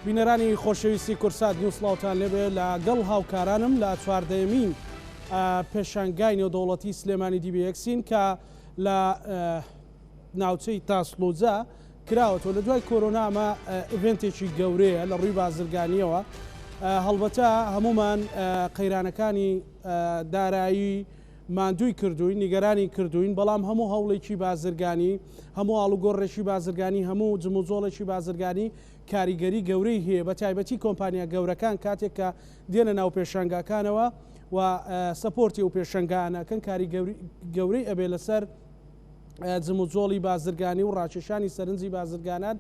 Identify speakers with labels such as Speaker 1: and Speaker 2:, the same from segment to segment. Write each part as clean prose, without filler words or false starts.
Speaker 1: بینەرانی خۆشەویستی کورسات نیوز سڵاوتان لێبێ لە گەڵ هاوکارانم لە چواردەیەمین پێشانگای نێودەوڵەتی سلێمانی دیبیەکسین کە لە ناوچەی تاسڵوجە کراوەتەوە لە دوای کۆرۆنا ئەمە ئیڤێنتێکی گەورەیە لە ڕووی بازرگانیەوە هەڵبەتە هەمومان قەیرانەکانی دارایی ماندووی کردوین نیگەرانی کردوین بەڵام هەموو هەوڵێکی بازرگانی هەموو ئاڵوگۆڕێکی بازرگانی هەموو جموجۆڵێکی بازرگانی کاریگەری گەورەی هەیە بە تایبەتی کۆمپانیا گەورەکان کاتێک کە دێنە ناو پێشانگاکانەوە و سەپۆرتی و پێشەنگانەکەن کاری گەورەی ئەبێ لەسەر جموجۆڵی بازرگانی و ڕاکێشانی سەرنجی بازرگانان،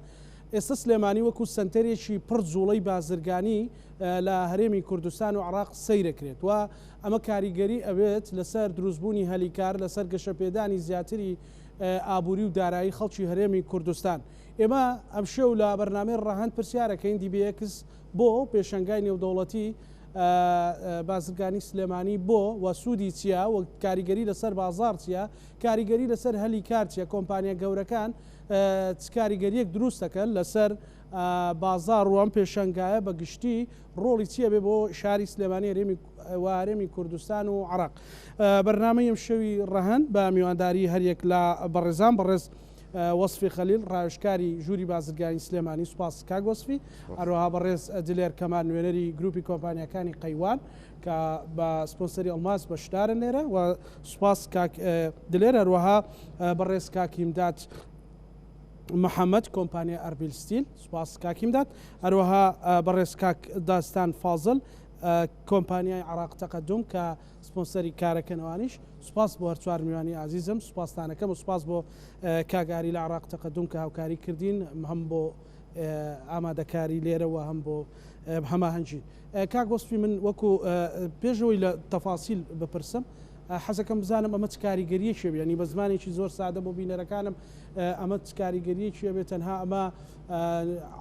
Speaker 1: ئێستا سلێمانی وەکو سەنتەرێکی پڕ جوڵەی بازرگانی لە هەرێمی کوردستان و عێراق سەیرەکرێت و ئەمە کاریگەری ئەبێت لەسەر دروستبوونی هەلی کار لەسەر گەشەپێدانی زیاتری ئابووری و دارایی خەڵکی هەرێمی کوردستان. ئێمە ئەمشەو لە بەرنامەی ڕەهەند پرسیارەکەین DBX بۆ پێشەنگای نێودەوڵەتی بازرگانی سلێمانی بۆ و سوودی چییە و کاریگەری لەسەر بازاڕ چییە کاریگەری لەسەر هەلی کار چیە؟ کۆمپانیا گەورەکان چ کاریگەریەک دروست دەکەن لەسەر بازاڕ و ئەم پێشەنگایە بە گشتی ڕۆڵی چیە بێ بۆ شاری سلێمانی هەرێمی و هەرێمی کوردستان و عراق بەرنامەی ئەم شەوی ڕەهەند بە میوانداری هەریەک لە بەڕێزان بەڕێز وەسفی خەلیل ڕاوێژکاری ژووری بازرگانی سلێمانی سوپاس کاک وەسفی هەروەها بەڕێز دلێر کەمال نوێنەری گروپی کۆمپانیاکانی قەیوان کە بە سپۆنسەری ئەڵماس بەشدارن لێرە و سوپاس کاک دلێر هەروەها بەڕێز کاک هیمداد محەممەد کۆمپانیا ئەربیل ستیل سوپاس کاک هیمداد هەروەها بەڕێز کاک داستان فازل کۆمپانیای عراق تەقەدوم کە سپۆنسەری کارەکەنەوانیش سوپاس بۆ هەرچوار میوانی ئازیزم سوپاستانەکەم و سوپاس بۆ کاگاری لە عراق تەقەدوم کە هاوکاری کردین هەم بۆ ئامادەکاری لێرەوە هەم بۆ هەماهەنگی کاک وەسفی من وەکو پێشەوەی لە تەفاسیل بپرسم حەزەکەم بزانم ئەمە چ کاریگەریەکی هەبێ یانی بە زمانێکی زۆر سادە بۆ بینەرەکانم ئەمە چ کاریگەریەکی هەبێ تەنها ئەمە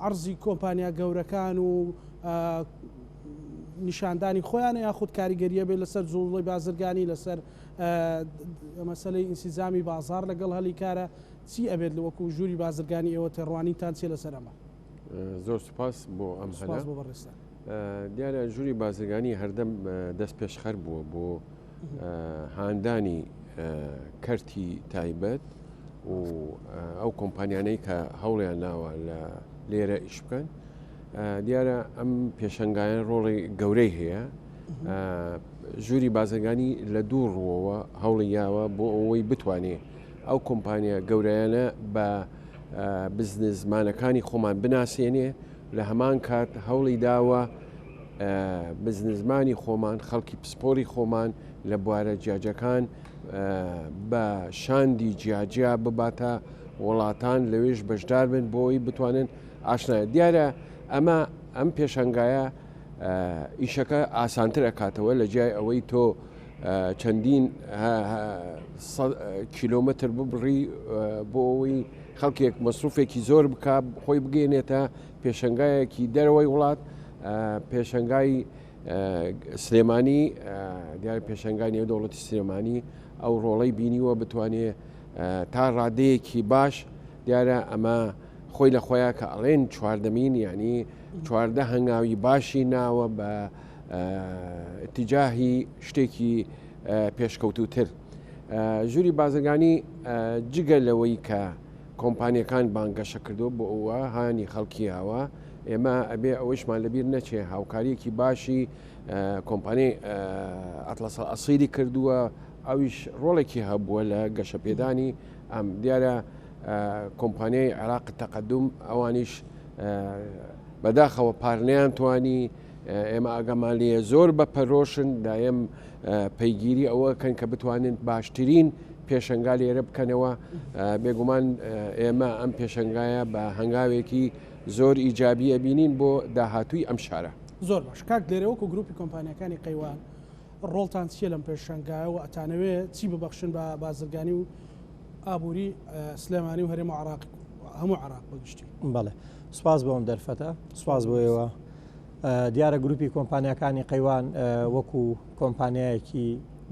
Speaker 1: عەرزی کۆمپانیا گەورەکان و نیشاندانی خۆیانە یاخود کاریگەریە بێ لەسەر جوڵی بازرگانی لەسەر مەسلەی ئینسیزامی بازار لەگەڵ هەلی کارە چی ئەبێت لە وەکو ژووری بازرگانی ئێوە تێڕوانینتان چیە لەسەر ئەمە؟
Speaker 2: زۆر سوپاس بۆ ئەم هەلە. دیارە ژووری بازرگانی هەردەم دەست پێشخەر بووە بۆ هاندانی کەرتی تایبەت و ئەو کۆمپانیانەی کە هەوڵیان ناوە لە لێرە ئیش بکەن دیارە ئەم پێشنگایە ڕۆڵی گەورەی هەیە ژووری بازرگانی لە دوو ڕووەوە هەوڵی یاوە بۆ ئەوەی بتوانێ ئەو کۆمپانیا گەورەیانە بە بزنسمانەکانی خۆمان بناسێنێ لە هەمان کات هەوڵی داوە بزنسمانی خۆمان خەڵکی پسپۆری خۆمان لە بوارە جیاجەکان بە شاندی جیاجیا بباتە وڵاتان لەوێش بەشدار بن بۆی بتوانن ئاشنایە دیارە ئەمە ئەم پێشنگایە ئیشەکە ئاسانتر ئەکاتەوە لە جیای ئەوەی تۆ چەندین کیلۆمەتر ببڕی بۆ ئەوەی خەڵکێک مەسروفێکی زۆر بک خۆی بگەێنێتە پێشنگایەکی دەرەوەی وڵات پێشنگای سلێمانی دیار پێشنگای نێودەوڵەتی سلێمانی ئەو ڕۆڵەی بینیوە بتوانێ تا ڕادەیەکی باش دیارە ئەمە خۆی لە خۆیان کە ئەڵێن چواردەمین یعنی چواردە هەنگاوی باشی ناوە بە اتجاهی شتێکی پێشکەوتووتر. ژووری بازرگانی جگە لەوەی کە کۆمپانیەکان بانگەشە کردو بۆ ئەوە هانی خەڵکی یاوە ئێمە ئەبێ ئەوەیشمان لەبیر نەچێ هاوکاریەکی باشی کۆمپانی ئەتلەسە ئەسیری کردووە ئەویش ڕۆڵێکی هەبووە لە گەشەپێدانی ئەم دیارە کۆمپانیای عێراق تەقدم ئەوانیش بەداخەوە پارنیان توانی ئێمە ئاگامان لێیە زۆر بە پەرۆشن دایم پەیگیری ئەوە کەن کە بتوانن باشترین پێشنگا لێرە بکەنەوە بێگومان ئێمە ئەم پێشنگایە بە هەنگاوێکی زۆر ئیجابی ئەبینین بۆ داهاتووی ئەم شارە.
Speaker 1: زۆر باش کاک دلێر وەکو گروپی کۆمپانیاکانی قەیوان ڕۆڵتان چییە لەم پێشنگایە و ئەتانەوێ چی ببەخشن بە بازرگانی و ئابووری سلێمانی و هەرێم و عراق هەموو عراق بەگشتی؟
Speaker 3: بەڵێ سوپاس بۆ ئەم دەرفەتە سوپاس بۆ ئێوە دیارە گروپی کۆمپانیاکانی قەیوان وەکو کۆمپانیایەکی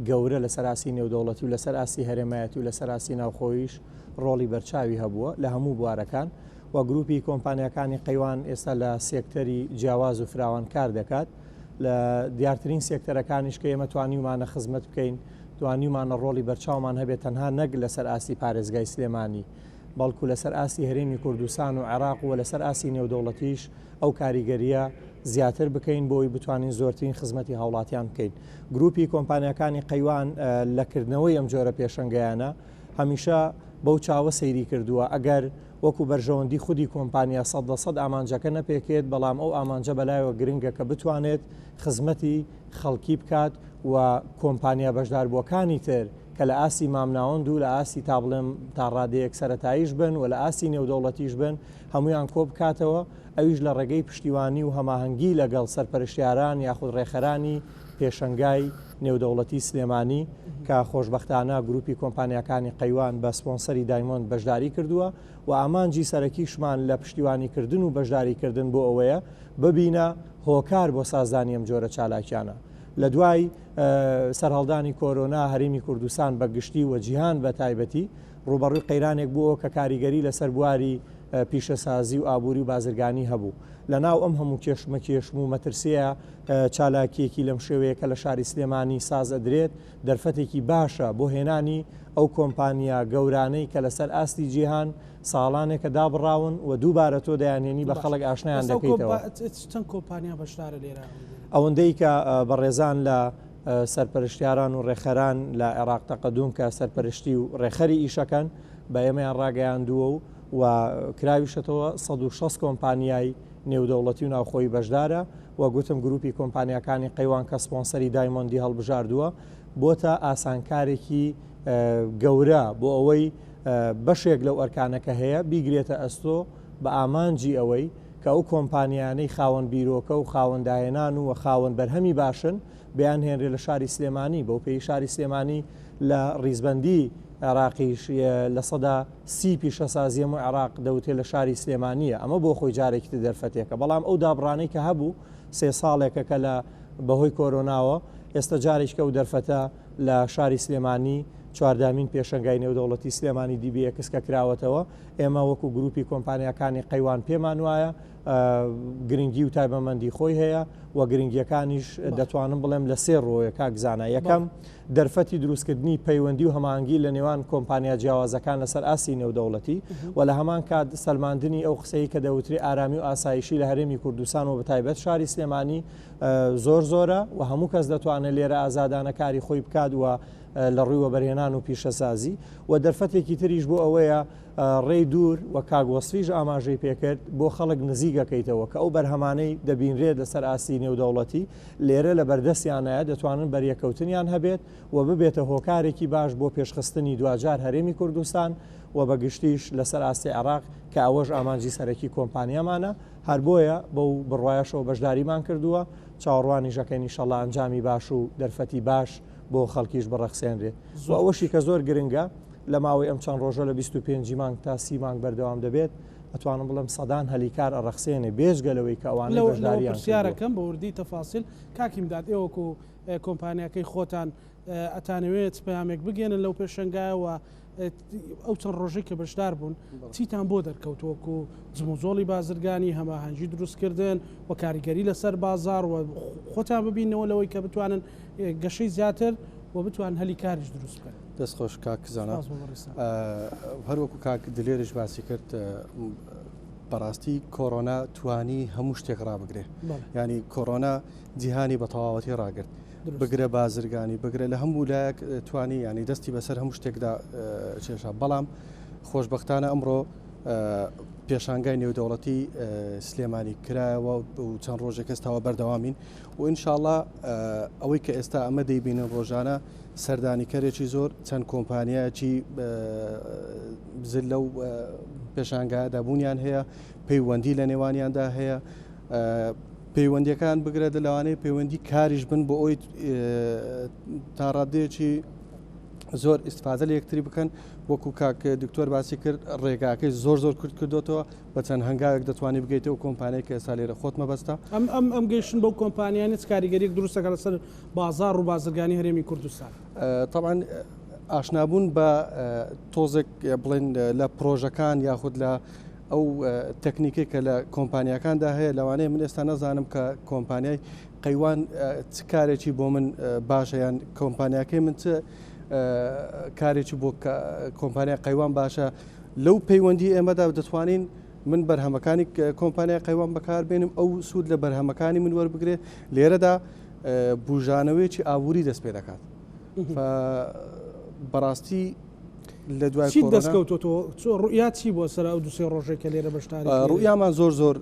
Speaker 3: گەورە لەسەر ئاستی نێودەوڵەتی و لەسەر ئاستی هەرێمایەتی و لەسەر ئاستی ناوخۆیش ڕۆڵی بەرچاوی هەبووە لە هەموو بوارەکان. و گروپی کۆمپانیاکانی قەیوان ئێستا لە سێکتەری جیاواز و فراوان کار دەکات لە دیارترین سێکتەرەکانیش کە ئێمە توانیومانە خزمەت بکەین توانیومانە ڕۆڵی بەرچاومان هەبێت تەنها نەک لەسەر ئاستی پارێزگای سلێمانی بەڵکو لەسەر ئاستی هەرێمی کوردستان و عێراق و لەسەر ئاستی نێودەوڵەتیش ئەو کاریگەرییە زیاتر بکەین بۆ ئەوەی بتوانین زۆرترین خزمەتی هاوڵاتیان بکەین. گروپی کۆمپانیاکانی قەیوان لە کردنەوەی ئەم جۆرە پێشەنگایانە هەمیشە بەو چاوە سەیری کردووە ئەگەر وەکو بەرژەوەندی خودی کۆمپانیا 100% ئامانجەکە نەپێکێت بەڵام ئەو ئامانجە بەلایەوە گرنگە کە بتوانێت خزمەتی خەڵکی بکات و کۆمپانیا بەشداربووەکانی تر کە لە ئاستی مامناوەند و لە ئاستی تا بڵێم تا ڕادەیەک سەرەتاییش بن و لە ئاستی نێودەوڵەتیش بن هەموویان کۆبکاتەوە، ئەویش لە ڕێگەی پشتیوانی و هەماهەنگی لەگەڵ سەرپەرشتیاران یاخود ڕێکخەرانی پێشەنگای نێودەوڵەتی سلێمانی کە خۆشبەختانە گروپی کۆمپانیاکانی قەیوان بە سپۆنسەری دایمۆند بەشداری کردووە و ئامانجی سەرەکیشمان لە پشتیوانیکردن و بەشداریکردن بۆ ئەوەیە ببینە هۆکار بۆ سازدانی ئەم جۆرە چالاکیانە لە دوای سەرهەڵدانی کۆرۆنا هەرێمی کوردستان بە گشتی و جیهان بە تایبەتی ڕووبەڕووی قەیرانێک بووەوە کە کاریگەری لەسەر بواری پیشەسازی و ئابووری و بازرگانی هەبوو. لە ناو ئەم هەموو کێشمەکێشم و مەترسییە چالاکییەکی لەم شێوەیە کە لە شاری سلێمانی ساز ئەدرێت دەرفەتێکی باشە بۆ هێنانی ئەو کۆمپانیا گەورانەی کە لەسەر ئاستی جیهان ساڵانێکە دابڕاون و دووبارە تۆ دەیانهێنی بە خەڵک ئاشنایان دەکەیتەوە.
Speaker 1: چەند کۆمپانیا بەشدارە لێرە؟
Speaker 3: ئەوەندەی کە بەڕێزان لە سەرپەرشتیاران و ڕێکخەران لە عێراق تەقەدوم کە سەرپەرشتی و ڕێکخەری ئیشەکەن بە ئێمەیان ڕاگەیاندووە و و کراویشەتەوە 160 کۆمپانیای نێودەوڵەتی و ناوخۆیی بەشدارە و گوتم گروپی کۆمپانیاکانی قەیوان کە سپۆنسەری دایمۆندی هەڵبژاردووە بۆتە ئاسانکارێکی گەورە بۆ ئەوەی بەشێک لەو ئەرکانە کە هەیە بیگرێتە ئەستۆ بە ئامانجی ئەوەی کە ئەو کۆمپانیانەی خاوەن بیرۆکە و خاوەن داهێنان و خاوەن بەرهەمی باشن بیانهێنرێ لە شاری سلێمانی، بەوپێی شاری سلێمانی لە ڕیزبەندی عێراقیش 30% پیشەسازی هەموو عێراق دەوترێ لە شاری سلێمانییە، ئەمە بۆ خۆی جارێکی تر دەرفەتێکە، بەڵام ئەو دابڕانەی کە هەبوو سێ ساڵێکە کە لە بەهۆی کۆرۆناوە ئێستا جارێکیکە ئەو دەرفەتە لە شاری سلێمانی چواردەهەمین پێشەنگای نێودەوڵەتی سلێمانی DBX کە کراوەتەوە، ئێمە وەکو گروپی کۆمپانیاکانی قەیوان پێمان وایە گرنگی و تایبەمەندی خۆی هەیە و گرنگیەکانیش دەتوانم بڵێم لە سێ ڕۆیە کاک زانا یەکەم دەرفەتی دروستکردنی پەیوەندی و هەماهەنگی لە نێوان کۆمپانیا جیاوازەکان لەسەر ئاستی نێودەوڵەتی و لە هەمان کات سەلماندنی ئەو قسەی کە دەوترێ ئارامی و ئاسایشی لە هەرێمی کوردستان و بەتایبەت شاری سلێمانی زۆر زۆرە و هەموو کەس دەتوانێت لێرە ئازادانە کاری خۆی بکات و لە ڕووی وەبەرهێنان و پیشەسازی و دەرفەتێکی تریش بۆ ئەوەیە ڕێی دوور و کاک وەسفیش ئاماژەی پێکرد بۆ خەڵک نزیک ئەکەیتەوە کە ئەو بەرهەمانەی دەبینرێت لەسەر ئاستی نێودەوڵەتی لێرە لە بەردەستیانایە دەتوانن بەریەکەوتنیان هەبێت و ببێتە هۆکارێکی باش بۆ پێشخستنی دواجار هەرێمی کوردستان و بە گشتیش لەسەر ئاستی عێراق کە ئەوەش ئامانجی سەرەکی کۆمپانیامانە هەر بۆیە بەو بڕوایەشەوە بەشداریمان کردووە چاوەڕوانیش ئەکەین ئیشەڵا ئەنجامی باش و دەرفەتی باش بۆ خەڵکیش بڕەخسێنرێت و ئەوەشی کە زۆر گرنگە لە ماوەی ئەم چەند ڕۆژە لە 25 مانگ تا 30 مانگ بەردەوام دەبێت ئەتوانم بڵێم سەدان هەلی کار ئەڕەخسێنێ بێجگە لەوەی کە ئەوانەی بەشداریان کردووە.
Speaker 1: پرسیارەکەم بە وردی تەفاسیل کاک ئیمداد ئێوە وەکو کۆمپانیاکەی خۆتان ئەتانەوێت چ پەیامێک بگەێنن لەو پێشەنگایە و ئەو چەند ڕۆژەی کە بەشدار بوون چیتان بۆ دەرکەوت وەکو جموجۆڵی بازرگانی هەماهەنگی دروستکردن و کاریگەری لەسەر بازاڕ و خۆتان ببینەوە لەوەی کە بتوانن گەشەی زیاتر و بتوان هەلی کاریش دروست بکەن.
Speaker 4: دەست خۆش کاک زانا هەروەکو کاک دلێریش باسی کرد بەڕاستی کۆرۆنا توانی هەموو شتێک ڕابگرێ ینی کۆرۆنا جیهانی بە تەواوەتی ڕاگرت بگرە بازرگانی بگرە لە هەموو لایەک توانی ینی دەستی بەسەر هەموو شتێکدا چێشا بەڵام خۆشببختانە ئەمڕۆ پێشانگای نێودەوڵەتی سلێمانی کرایەوە و چەند ڕۆژێک ئێستاوە بەردەوامین و ئینشاڵا ئەوەی کە ئێستا ئەمە دەیبینن ڕۆژانە سەردانیکەرێکی زۆر چەند کۆمپانیایەکی زل لەو پێشانگایەدا بوونیان هەیە پەیوەندی لە نێوانیاندا هەیە پەیوەندیەکان بگرە دە لەوانەیە پەیوەندی کاریش بن بۆ ئەوی تا ڕادەیەکی زۆر ئیسفادە لە یەکتری بکەن وەکو کاک دکتۆر باسی کرد ڕێگاکەی زۆر زۆر کورت کردوتەوە بە چەند هەنگاوێک دەتوانی بگەیتە ئەو کۆمپانیای کە ئێستا لێرە خۆت مەبەستە.
Speaker 1: ئەم ئەم ئەم گەیشتن بەو کۆمپانیانە چ کاریگەریەک دروست دەکات لەسەر بازاڕ و بازرگانی هەرێمی کوردستان؟
Speaker 4: تەبعەن ئاشنابوون بە تۆزێک بڵێن لە پرۆژەکان یاخود لە. ئەو تەکنیکێک کە لە کۆمپانیاکاندا هەیە لەوانەیە من ئێستا نەزانم کە کۆمپانیای قەیوان چ کارێکی بۆ من باشە یان کۆمپانیاکەی من چ کارێکی بۆ کۆمپانیا قەیوان باشە لەو پەیوەندی ئێمەدا دەتوانین من بەرهەمەکانی کۆمپانیای قەیوان بەکاربێنم ئەو سوود لە بەرهەمەکانی من وەربگرێ لێرەدا بژانەوەیەکی ئابووری دەست پێ دەکات بەڕاستی لە دوای
Speaker 1: چیت دەستکەوتۆتەوە ڕوئیا چی بۆ سەر ئەو دوسێ ڕۆژێک کە لێرە بەشداری
Speaker 4: ڕوئیامان زۆر زۆر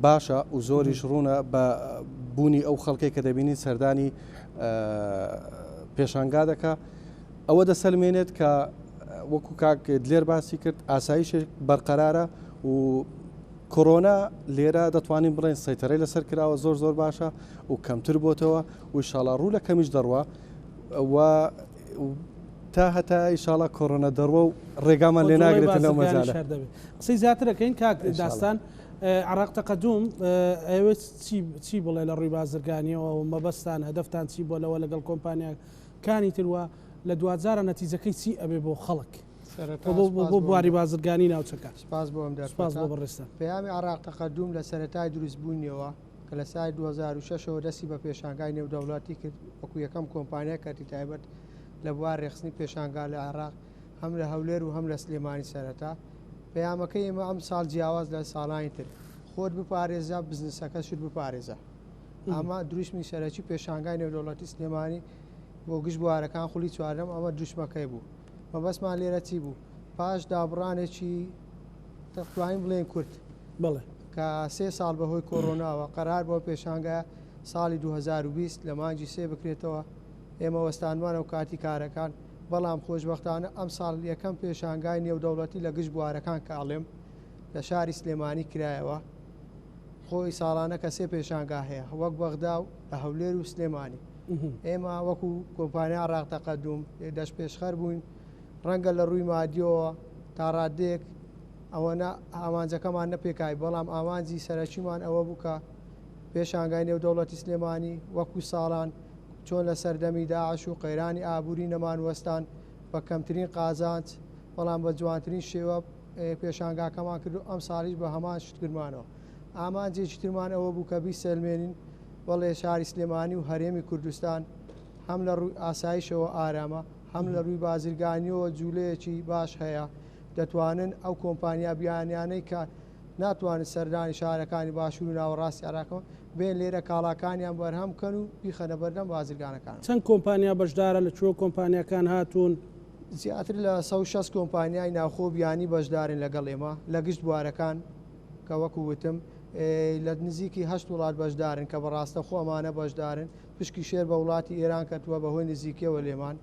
Speaker 4: باشە و زۆریش ڕوونە بە بوونی ئەو خەڵکێک کە دەبینین سەردانی پێشانگا دەکا ئەوە دەسەلمێنێت کە وەکو کاک دلێر باسی کرد ئاسایشێک بەرقەرارە و کۆرۆنا لێرە دەتوانین بڵێن سەیتەرەی لەسەر کراوە زۆر زۆر باشە و کەمتر بۆتەوە و ئیشاڵا ڕوو لە کەمیش دەڕوا و تا هەتا ئیشاڵا کۆرۆنا دەڕوە و ڕێگامان لێ ناگرێت لەو مەجالە.
Speaker 1: قسەی زیاتر ئەکەین کاک داستان عراق تەقەدوم ئەیەوێت چی چی بڵێ لە ڕووی بازرگانیەوە و مەبەستان هەدەفتان چی بۆ لەوە لەگەڵ کۆمپانیاکانی تر وە لە دواجارە نەتیجەکەی چی ئەبێ بۆ خەڵک بۆ بواری بازرگانی ناوچەکە.
Speaker 5: سپاس بۆ ئەم
Speaker 1: دەرفەتە. سپاس بۆ بەڕێزتان.
Speaker 5: پەیامی عراق تەقەدوم لە سەرەتای دروستبوونیەوە کە لە سالی 2006 ەوە دەستی بە پێشانگای نێودەوڵەتی کرد وەکو یەکەم کۆمپانیای کەرتی تایبەت لە بوار رێکخستنی پێشانگا لە عێراق هەم لە هەولێر و هەم لە سلێمانی سەرەتا پەیامەکەی ئێمە ئەمساڵ جیاواز لە ساڵانی تر خۆت بپارێزە بزنسەکەشت بپارێزە ئەمە دروشمی سەرەکی پێشانگای نێودەوڵەتی سلێمانی بۆ گشت بوارەکان خولی چواردەم ئەمە دروشمەکەی بوو مەبەستمان لێرە چی بوو پاش دابڕانێکی دەتوانین بڵێن کورت
Speaker 1: بەڵێ
Speaker 5: کە سێ ساڵ بەهۆی کۆرۆناوە قەرار بۆ پێشانگا ساڵی 2020 لە مانگی سێ بکرێتەوە ئێمە وەستانمان ئەو کاتی کارەکان بەڵام خۆشبەختانە ئەمساڵ یەکەم پێشانگای نێودەوڵەتی لە گشت بوارەکان کە ئەڵێم لە شاری سلێمانی کرایەوە خۆی ساڵانە کە سێ پێشانگا هەیە وەک بەغدا و لە هەولێر و سلێمانی ئێمە وەکو کۆمپانیا عراق تەقەدوم دەستپێشخەر بووین ڕەنگە لە ڕووی مادیەوە تا ڕادەیەک ئەوەنە ئامانجەکەمان نەپێکای بەڵام ئامانجی سەرەکیمان ئەوە بوو کە پێشانگای نێودەوڵەتی سلێمانی وەکو ساڵان چۆن لە سەردەمی داعش و قەیرانی ئابووری نەمان وەستان بە کەمترین قازانج بەڵام بە جوانترین شێوە پێشانگاکەمان کرد و ئەمساڵیش بە هەمان شت کردمانەوە. ئامانجێکی ترمان ئەوە بوو کە بیسەلمێنین بەڵێ شاری سلێمانی و هەرێمی کوردستان هەم لە ڕووی ئاسایشەوە ئارامە، هەم لە ڕووی بازرگانییەوە جوولەیەکی باش هەیە، دەتوانن ئەو کۆمپانیا بیانیانەی کە ناتوانن سەردانی شارەکانی باشوور و ناوەڕاستی عێراق بکەن، بێن لێرە کاڵاکانیان بەرهەم بکەن و بیخەنە بەردەم بازرگانەکانەوە.
Speaker 1: چەند کۆمپانیا بەشدارە؟ لە کوێ کۆمپانیاکان هاتوون؟
Speaker 5: زیاتر لە 160 کۆمپانیای ناوخۆ و بیانی بەشدارن لەگەڵ ئێمە لە گشت بوارەکان کە وەکو وتم لە نزیکی هەشت وڵات بەشدارن کە بە ڕاستەوخۆ ئەمانە بەشدارن پشکی شێر بە وڵاتی ئێران کەتووە بەهۆی نزیکیەوە لێمان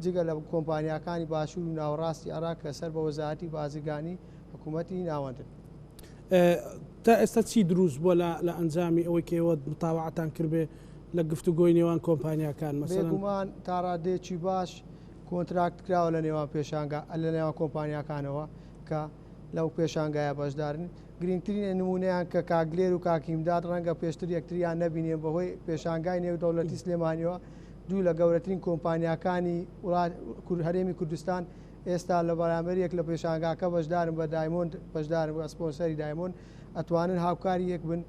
Speaker 5: جگە لە کۆمپانیاکانی باشوور و ناوەڕاستی عێراق کە سەر بە وەزارەتی بازرگانی حکوومەتی ناوەندن.
Speaker 1: تا ئێستا چی دروست بووە لە ئەنجامی ئەوەی کە ئێوە متابەعەتان کردبێ لە گفتوگۆی نێوان کۆمپانیاکان مەسەلەن؟
Speaker 5: بێگومان تا ڕادەیەکی باش کۆنتراکت کراوە لە نێوان پێشانگا لە نێوان کۆمپانیاکانەوە کە لەو پێشانگایە بەشدارن گرنگترین نمونەیان کە کاک دلێر و کاک هیمداد ڕەنگە پێشتر یەکتریان نەبینێن بەهۆی پێشانگای نێودەوڵەتی سلێمانیەوە دوو لە گەورەترین کۆمپانیاکانی وڵات هەرێمی کوردستان ئێستا لە بەرامبەر یەک لە پێشانگاکە بەشدارن بە دایمۆند بەشدارن بە سپۆنسەری دایمۆند ئەتوانن هاوکاری یەک بن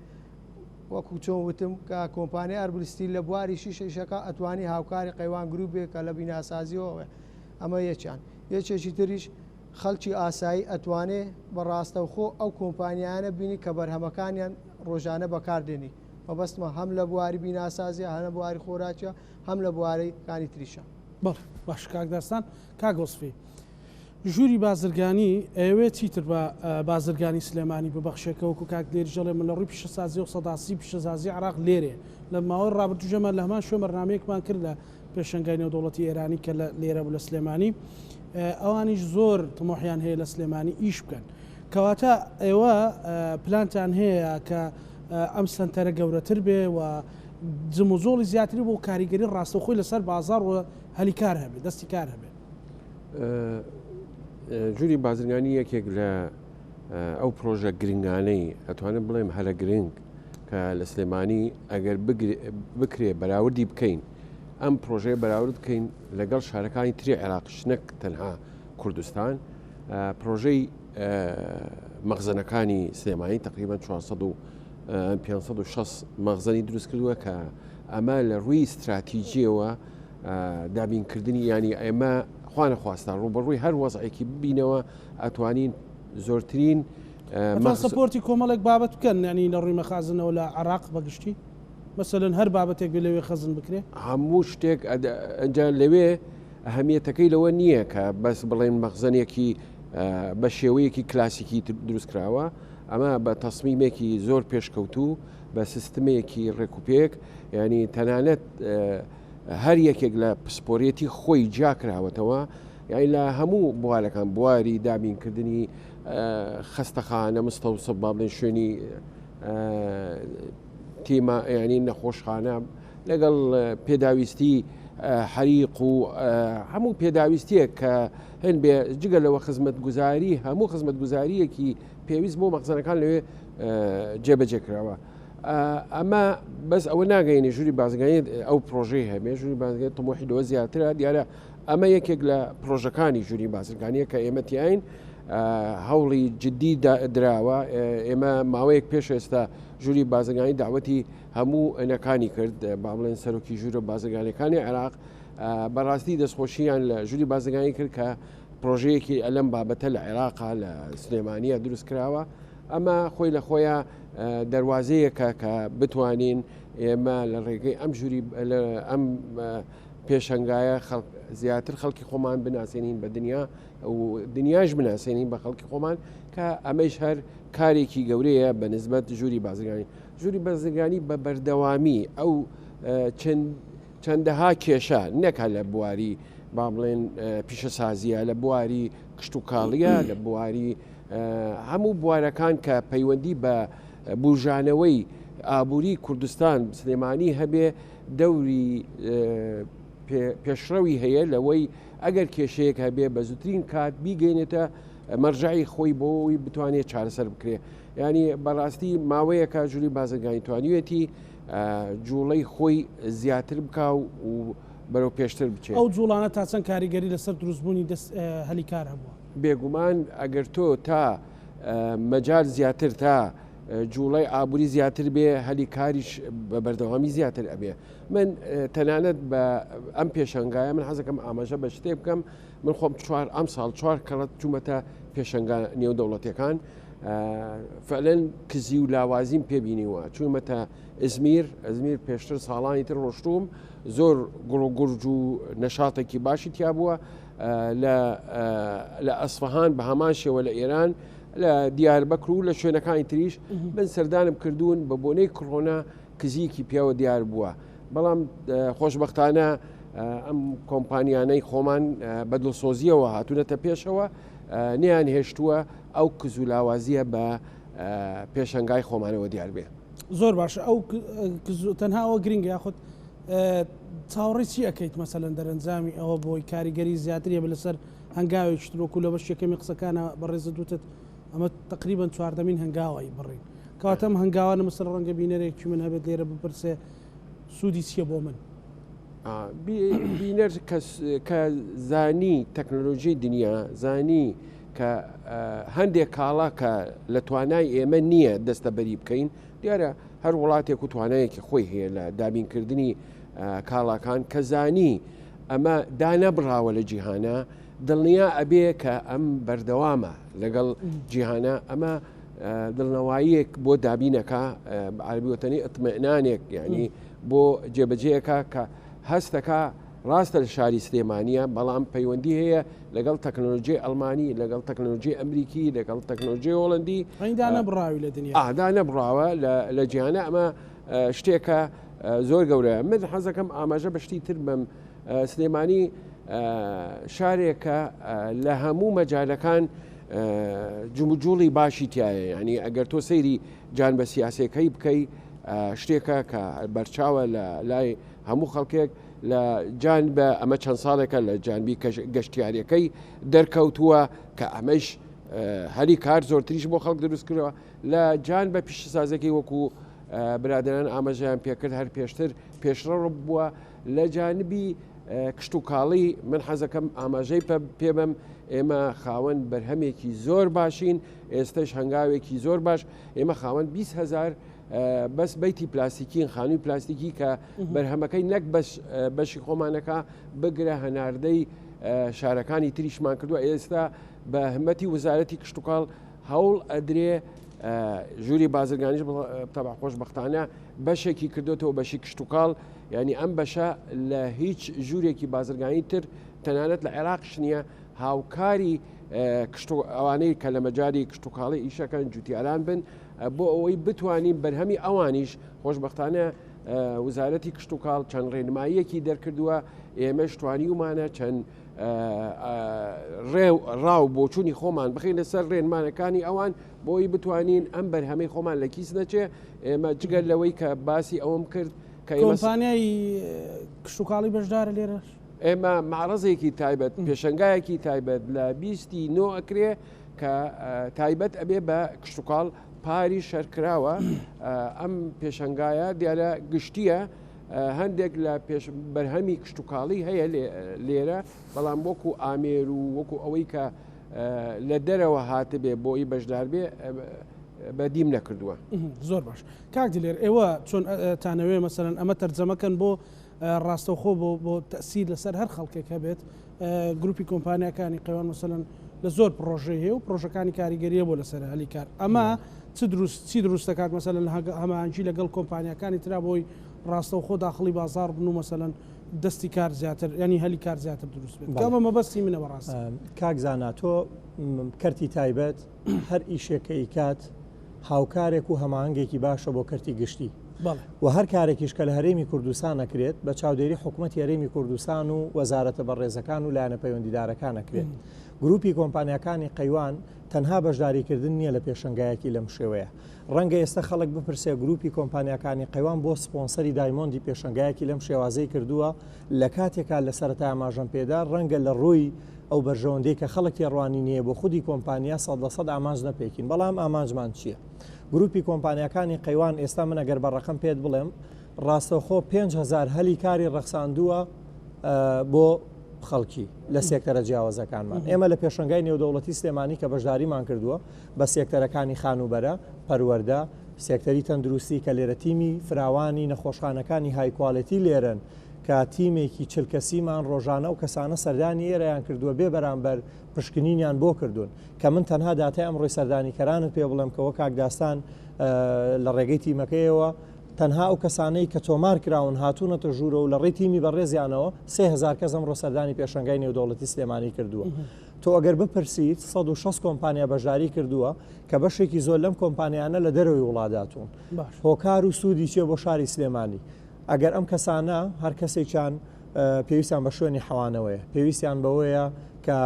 Speaker 5: وەکو چۆن وتم کە کۆمپانیای ئەربل ستیل لە بواری شیشە ئیشەکە ئەتوانی هاوکاری قەیوان گروپ بێ کە لە بیناسازیەوە ئەمە یەکیان یەکێکی تریش خەڵکی ئاسایی ئەتوانێ بە ڕاستەوخۆ ئەو کۆمپانیایانە بینی کە بەرهەمەکانیان ڕۆژانە بەکاردێنی مەبەستمە هەم لە بواری بیناسازیە هەم لە بواری خۆراکیە هەم لە بواری کانی تریشە.
Speaker 1: بەڵێ باش کاک داستان. کاک وەسفی ژووری بازرگانی ئەیەوێت چیتر بە بازرگانی سلێمانی ببەخشێ کە وەکو کاک دلێریش دەڵێ من لە ڕووی پیشەسازیەوە 30% پیشەسازی عێراق لێرەیە لە ماوەی ڕابردووش ئێمە لە هەمان شوێن بەرنامەیەکمان کرد لە پێشەنگای نێودەوڵەتی ئێرانی کە لە لێرە بوو لە سلێمانی ئەوانیش زۆر تمۆحیان هەیە لە سلێمانی ئیش بکەن کەواتە ئێوە پلانتان هەیە کە ئەم سەنتەرە گەورەتر بێ و جموجۆڵی زیاتری بۆ کاریگەری ڕاستەوخۆی لەسەر بازاڕ و هەلی کار هەبێ دەستی کار هەبێ.
Speaker 2: ژووری بازرگانی یەکێک لە ئەو پرۆژە گرنگانەی ئەتوانم بڵێم هەرە گرنگ کە لە سلێمانی ئەگەر بکرێ بەراوردی بکەین ئەم پرۆژەیە بەراورد بکەین لەگەڵ شارەکانی تری عێراقش نەک تەنها کوردستان پرۆژەی. مەخزنەکانی سلێمانی تقریبان 400 و 560 مەخزنی دروست کردووە کە ئەمە لە ڕووی استراتیجیەوە دابینکردنی ینی ئێمە خوانە خواستان ڕوبەڕووی هەر وەزعێکی ببینەوە ئەتوانین زۆرترین
Speaker 1: support ی کۆمەڵێک بابەت بکەن ینی لە ڕووی مەخازنەوە لە عراق بەگشتی مەسەلەن هەر بابەتێک بێ لەوێ خەزن بکرێ؟
Speaker 2: هەموو شتێک ئەنجا لەوێ ئەهمیەتەکەی لەوە نییە کە بەس بڵێن مەخزنێکی بە شێوەیەکی کلاسیکی دروست کراوە ئەمە بە تەسمیمێکی زۆر پێشکەوتوو بە سیستمێکی ڕێکوپێک ینی تەنانەت هەر یەکێک لە پسپۆریەتی خۆی جیا کراوەتەوە یعنی لە هەموو بوارەکان بواری دابینکردنی خەستەخانە مستەوسە با بڵێن شوێنی تیمە یانی نەخۆشخانە لەگەڵ پێداویستی حەریق و هەموو پێداویستیەک کە هەن بێ جگە لەوە خزمەتگوزاری هەموو خزمەتگوزاریەکی پێویست بۆ مەخزنەکان لەوێ جێبەجێ کراوە. ئەمە بەس ئەوە ناگەینی ژووری بازرگانی ئەو پرۆژەی هەبێ ژووری بازرگانی تموحی لەوە زیاترە دیارە ئەمە یەکێک لە پرۆژەکانی ژووری بازرگانیە کە ئێمە تیاین هەوڵی جددی دراوە ئێمە ماوەیەک پێش ئێستا ژووری بازرگانی داوەتی هەموو ئەنەکانی کرد با بڵێن سەرۆکی ژوورە بازرگانەکانی عێراق بەڕاستی دەستخۆشییان لە ژووری بازرگانی کرد کە پرۆژەیەکی ئەلەم بابەتە لە عێراقا لە سلێمانە دروست کراوە ئەمە خۆی لە خۆیان دەواازەیەکە کە بتوانین ئێمە لە ڕێگەی ئەم ژووری ئەم پێشەنگایە زیاتر خەڵکی خۆمان بناسێنین بە دنیا و دنیاش بناسێنین بە خەڵکی خۆمان کە ئەمەیش هەر کارێکی گەورەیە بە نسبەت ژووری بازرگانی ژووری بازرگانی بە بەردەوامی ئەو چەند چەندەها کێشە نەکە لە بواری با بڵێن پیشەسازیە لە بواری کشتتوکاڵیە لە بواری هەموو بوارەکان کە پەیوەندی بە بورژانەوەی ئابووری کوردستان سلێمانی هەبێ دەوری پێشڕەوی هەیە لەوەی ئەگەر کێشەیەک هەبێ بە زووترین کات بیگەینێتە مەرجعی خۆی بۆ ئەوی بتوانێت چارەسەر بکرێ ینی بەڕاستی ماوەیەکە ژووری بازرگانی توانیوێتی جوڵەی خۆی زیاتر بکا و بەرەو پێشتر بچێت.
Speaker 1: ئەو جوڵانە تا چەند کاریگەری لەسەر دروستبوونی دەست هەلی کار هەبووە؟
Speaker 2: بێگومان ئەگەر تۆ تا مەجال زیاتر تا جوڵەی ئابووری زیاتر بێ هەلی کاریش بە بەردەوامی زیاتر ئەبێ. من تەنانەت بە ئەم پێشەنگایە من حەزەکەم ئاماژە بە شتێ بکەم من خۆم چوار ئەم ساڵ چوار کەڵەت چوومەتە پێشەنگا نێودەوڵەتەکان فعلەن کزی و لاوازیم پێبینیوە چوومەتە ئزمیر ئەزمیر پێشتر ساڵانی تر ڕۆشتوم زۆر گوڵ و گورج و نەشاتێکی باشی تیا بووە لە ئەسفەهان بە هەمان شێوە لە ئێران لە دیاربەکر و لە شوێنەکانی تریش من سەردانم کردوون بە بۆنەی کڕۆنا کزیکی پێوە دیار بووە بەڵام خۆشببختانە ئەم کۆمپانیانەی خۆمان بە دڵسۆزیەوە هاتوونەتە پێشەوە نیان هێشتووە ئەو کز و لاوازیە بە پێشەنگای خۆمانەوە دیار بێ.
Speaker 1: زۆر باشە ئەو تەنها ئەوە گرنگە یاخود چاوەڕێی چی ئەەکەیت مەسەلەن دەرەنجامی ئەوە بۆی کاریگەری زیاتری هەبێت لەسەر هەنگاوێکی تر وەکو لە بەش یەکەمی قسەکانە بەڕێزت وتت ئەمە تقریبان چواردەمین هەنگاوی بڕین کەواتە ئەم هەنگاوانە مەسەل ڕەنگە بینەرێکی من هەبێت لێرە بپرسێ سوودی چییە بۆ من؟
Speaker 2: بینەر کە زانی تەکنۆلۆژیی دنیا زانی کە هەندێک کاڵا کە لە توانای ئێمە نییە دەستەبەری بکەین دیارە هەر وڵاتێک و توانایەکی خۆی هەیە لە دابینکردنی کاڵاکان کە زانی ئەمە دانەبڕاوە لە جیهانە دڵنیا ئەبێ کە ئەم بەردەوامە لەگەڵ جیهانە ئەمە دڵنەواییەک بۆ دابینەکە عربی وتەنی اطمئنانێک یعنی بۆ جێبەجێەکە کە هەستەکە ڕاستە لە شاری سلێمانە بەڵام پەیوەندی هەیە لەگەڵ تەکنۆلۆژی ئەلمانی لەگەڵ تەکنۆلۆژی ئەمریکی لەگەڵ تەکنۆلۆژی هۆڵندی
Speaker 1: نەبراوی لە دنیا
Speaker 2: ئادا نەبراوە لە جیهانە ئەمە شتێکە زۆر گەورەیە من حەزەکەم ئاماژە بە شتی تر بم سلێمانی شارێکە لە هەموو مەجالەکان جموجوڵی باشی تایە ینی ئەگەر تۆ سەیری جان بە سیاسەکەی بکەی شتێکە کە بەرچاوە لە لای هەموو خەڵکێک لە جان بە ئەمە چەند ساڵێکە لە جانبی گەشتیارەکەی دەرکەوتووە کە ئەمەش هەلی کار زۆرتریش بۆ خەڵک دروست کردەوە لە جان بە پیشەسازەکەی وەکو برادران ئاماژەیان پێکرد هەر پێشتر پێشڕەڕ بووە لە جانبی کشتوکاڵی من حەزەکەم ئاماژەی پێبم ئێمە خاوەن بەرهەمێکی زۆر باشین ئێستش هەنگاوێکی زۆر باش ئێمە خاوەن 20هزار بەس بیتی پلاستیکین خانووی پلاستیکی کە بەرهەمەکەی نەک بەش بەشی خۆمانەکە بگرە هەناردەی شارەکانی تریشمان کردووە ئێستا بە همەتی وەزارەتی کشتتوکاڵ هەوڵ ئەدرێ ژووری بازرگانیش تەبع خۆشببختانە بەشێکی کردوتەوە بەشی کشتتوکاڵ ینی ئەم بەشە لە هیچ ژوورێکی بازرگانی تر تەنانەت لە عێراقش نییە هاوکاری ئەوانەی کە لە مەجاری کشتتوکاڵی ئیشەکەن جوتیاران بن بۆ ئەوەی بتوانین بەرهەمی ئەوانیش خۆشببختانە وزارەتی کشتتوکاڵ چەند ڕێنماییەکی دەرکردووە ئێمەش توانیومانە چەند ڕاو بۆچوونی خۆمان بخینە سەر ڕێنمانەکانی ئەوان بۆی بتوانین ئەم بەرهەمەی خۆمان لە کیس نەچێ ئێمە جگەر لەوەی کە باسی ئەوەم کرد
Speaker 1: کە کۆمپانیای کشتوکاڵی بەشدارە لێرەش
Speaker 2: ئێمە معرەزێکی تایبەت پێشنگایەکی تایبەت لە بیستی نۆ ئەکرێ کە تایبەت ئەبێ بە کشتتوکاڵ پاری شەرکراوە ئەم پێشنگایە دیارە گشتیە هەندێک لە پێش بەرهەمی کشتتوکاڵی هەیە لێرە بەڵام وەکو ئامێر و وەکو ئەوەی کە لە دەرەوە هاتبێ بۆی بەشدار بێ بەدیم نەکردووە.
Speaker 1: زۆر باش کاک دلێر ئێوە چۆن تانەوێ مەسەلەن ئەمە تەرجەمەکەن بۆ ڕاستەوخۆ بۆ بۆ تەسیر لەسەر هەر خەڵکێک هەبێت گروپی کۆمپانیاکانی قەیوان مەسەلەن لە زۆر پرۆژەی هەیە و پرۆژەکانی کاریگەریە بۆ لەسەر هەلی کار ئەمە چ دروست چی دروست دەکات مەسەلەن هەماهەنگی لەگەڵ کۆمپانیاکانی ترا بۆی ڕاستەوخۆ داخڵی بازاڕ بن و مەسەلەن دەستی کار زیاتر ینی هەلی کار زیاتر دروست بێت ئەمە مەبەستی منە بەڕاستی.
Speaker 3: کاک زانا تۆ کەرتی تایبەت هەر ئیشێک کە ئیکات هاوکارێک و هەماهەنگێکی باشە بۆ کەرتی گشتی و هەر کارێکیش کە لە هەرێمی کوردستان ئەکرێت بە چاودێری حکومەتی هەرێمی کوردستان و وەزارەتە بەڕێزەکان و لایەنە پەیوەندیدارەکان ئەکرێت. گروپی کۆمپانیاکانی قەیوان تەنها بەشداریکردن نییە لە پێشەنگایەکی لەم شێوەیە. ڕەنگە ئێستا خەڵک بپرسێ گروپی کۆمپانیاکانی قەیوان بۆ سپۆنسەری diamond ی پێشەنگایەکی لەم شێوازەی کردووە لە کاتێکا لە سەرەتا ئاماژەم پێدا ڕەنگە لە ڕووی ئەو بەرژەوەندیەی کە خەڵک تێڕوانینی هەیە بۆ خودی کۆمپانیا 100% ئامانج نەپێکین بەڵام ئامانجمان چییە؟ گروپی کۆمپانیاکانی قەیوان ئێستا من ئەگەر بە ڕەقەم پێت بڵێم ڕاستەوخۆ 5000 هەلی کاری ڕەخساندووە بۆ خەڵکی لە سێکتەرە جیاوازەکانمان ئێمە لە پێشەنگای نێودەوڵەتی سلێمانی کە بەشداریمان کردووە بە سێکتەرەکانی خانووبەرە، پەروەردە، سێکتەری تەندروستی کە لێرە تیمی فراوانی نەخۆشخانەکانی high quality لێرەن کە تیمێکی چل کەسیمان ڕۆژانە ئەو کەسانە سەردانی ئێرەیان کردووە بێ بەرامبەر پشکنینیان بۆ کردوون کە من تەنها داتای ئەمڕۆی سەردانیکەرانت پێ بڵێم کە وەک کاک داستان لە ڕێگەی تیمەکەیەوە تەنها ئەو کەسانەی کە تۆمار کراون هاتوونەتە ژوورەوە و لە ڕێی تیمی بەڕێزیانەوە 3000 کەس ئەمڕۆ سەردانی پێشەنگای نێودەوڵەتی سلێمانی کردووە. تۆ ئەگەر بپرسیت 160 کۆمپانیا بەشداری کردووە کە بەشێکی زۆر لەم کۆمپانیانە لە دەرەوەی وڵات هاتوون. هۆکار و سوودی چیە بۆ شاری سلێمانی؟ ئەگەر ئەم کەسانە هەر کەسێکیان پێویستیان بە شوێنی حەوانەوەیە، پێویستیان بەوەیە کە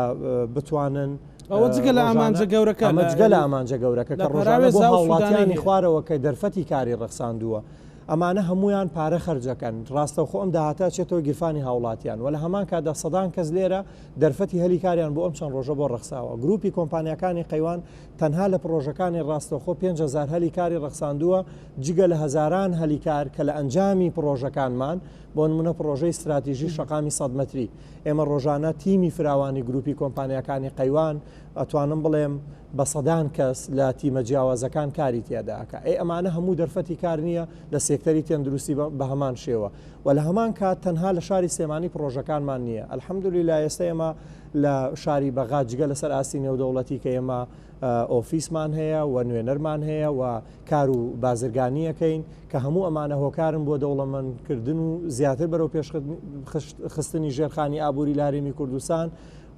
Speaker 3: بتوانن
Speaker 1: ئەوە جگە لە ئامانجە گەورەکە
Speaker 3: ئەمە جگە لە ئامانجە گەورەکە کە ڕۆژانە بۆ هاوڵاتیانی خوارەوە کە دەرفەتی کاری ڕەخساندووە. ئەمانە هەمویان پارە خەرجەکەن ڕاستەوخۆ ئەم داهاتە چێتەوە گیرفانی هاوڵاتیان و لە هەمان کاتدا سەدان کەس لێرە دەرفەتی هەلی کاریان بۆ ئەم چەند ڕۆژە بۆ ڕەخساوە گروپی کۆمپانیاکانی قەیوان تەنها لە پڕۆژەکانی ڕاستەوخۆ 5000 هەلی کاری ڕەخساندووە جگە لە هەزاران هەلی کار کە لە ئەنجامی پڕۆژەکانمان بۆ نمونە پڕۆژەی ستراتیژی شەقامی 100 مەتری ئێمە ڕۆژانە تیمی فراوانی گروپی کۆمپانیاکانی قەیوان ئەتوانم بڵێم بە سەدان کەس لە تیمە جیاوازەکان کاری تیادا ئەکا ئەی ئەمانە هەموو دەرفەتی کار نییە لە سێکتەری تەندروستی بە هەمان شێوە و لە هەمان کات تەنها لە شاری سلێمانی پڕۆژەکانمان نییە الحمدللە ئێستا ئێمە لە شاری بەغا جگە لەسەر ئاستی نێودەوڵەتی کە ئێمە ئۆفیسمان هەیە و نوێنەرمان هەیە و کار و بازرگانیەکەین کە هەموو ئەمانە هۆکارن بۆ دەوڵەمەندکردن و زیاتر بەرەو پێشخستنی ژێرخانی ئابووری لە هەرێمی کوردستان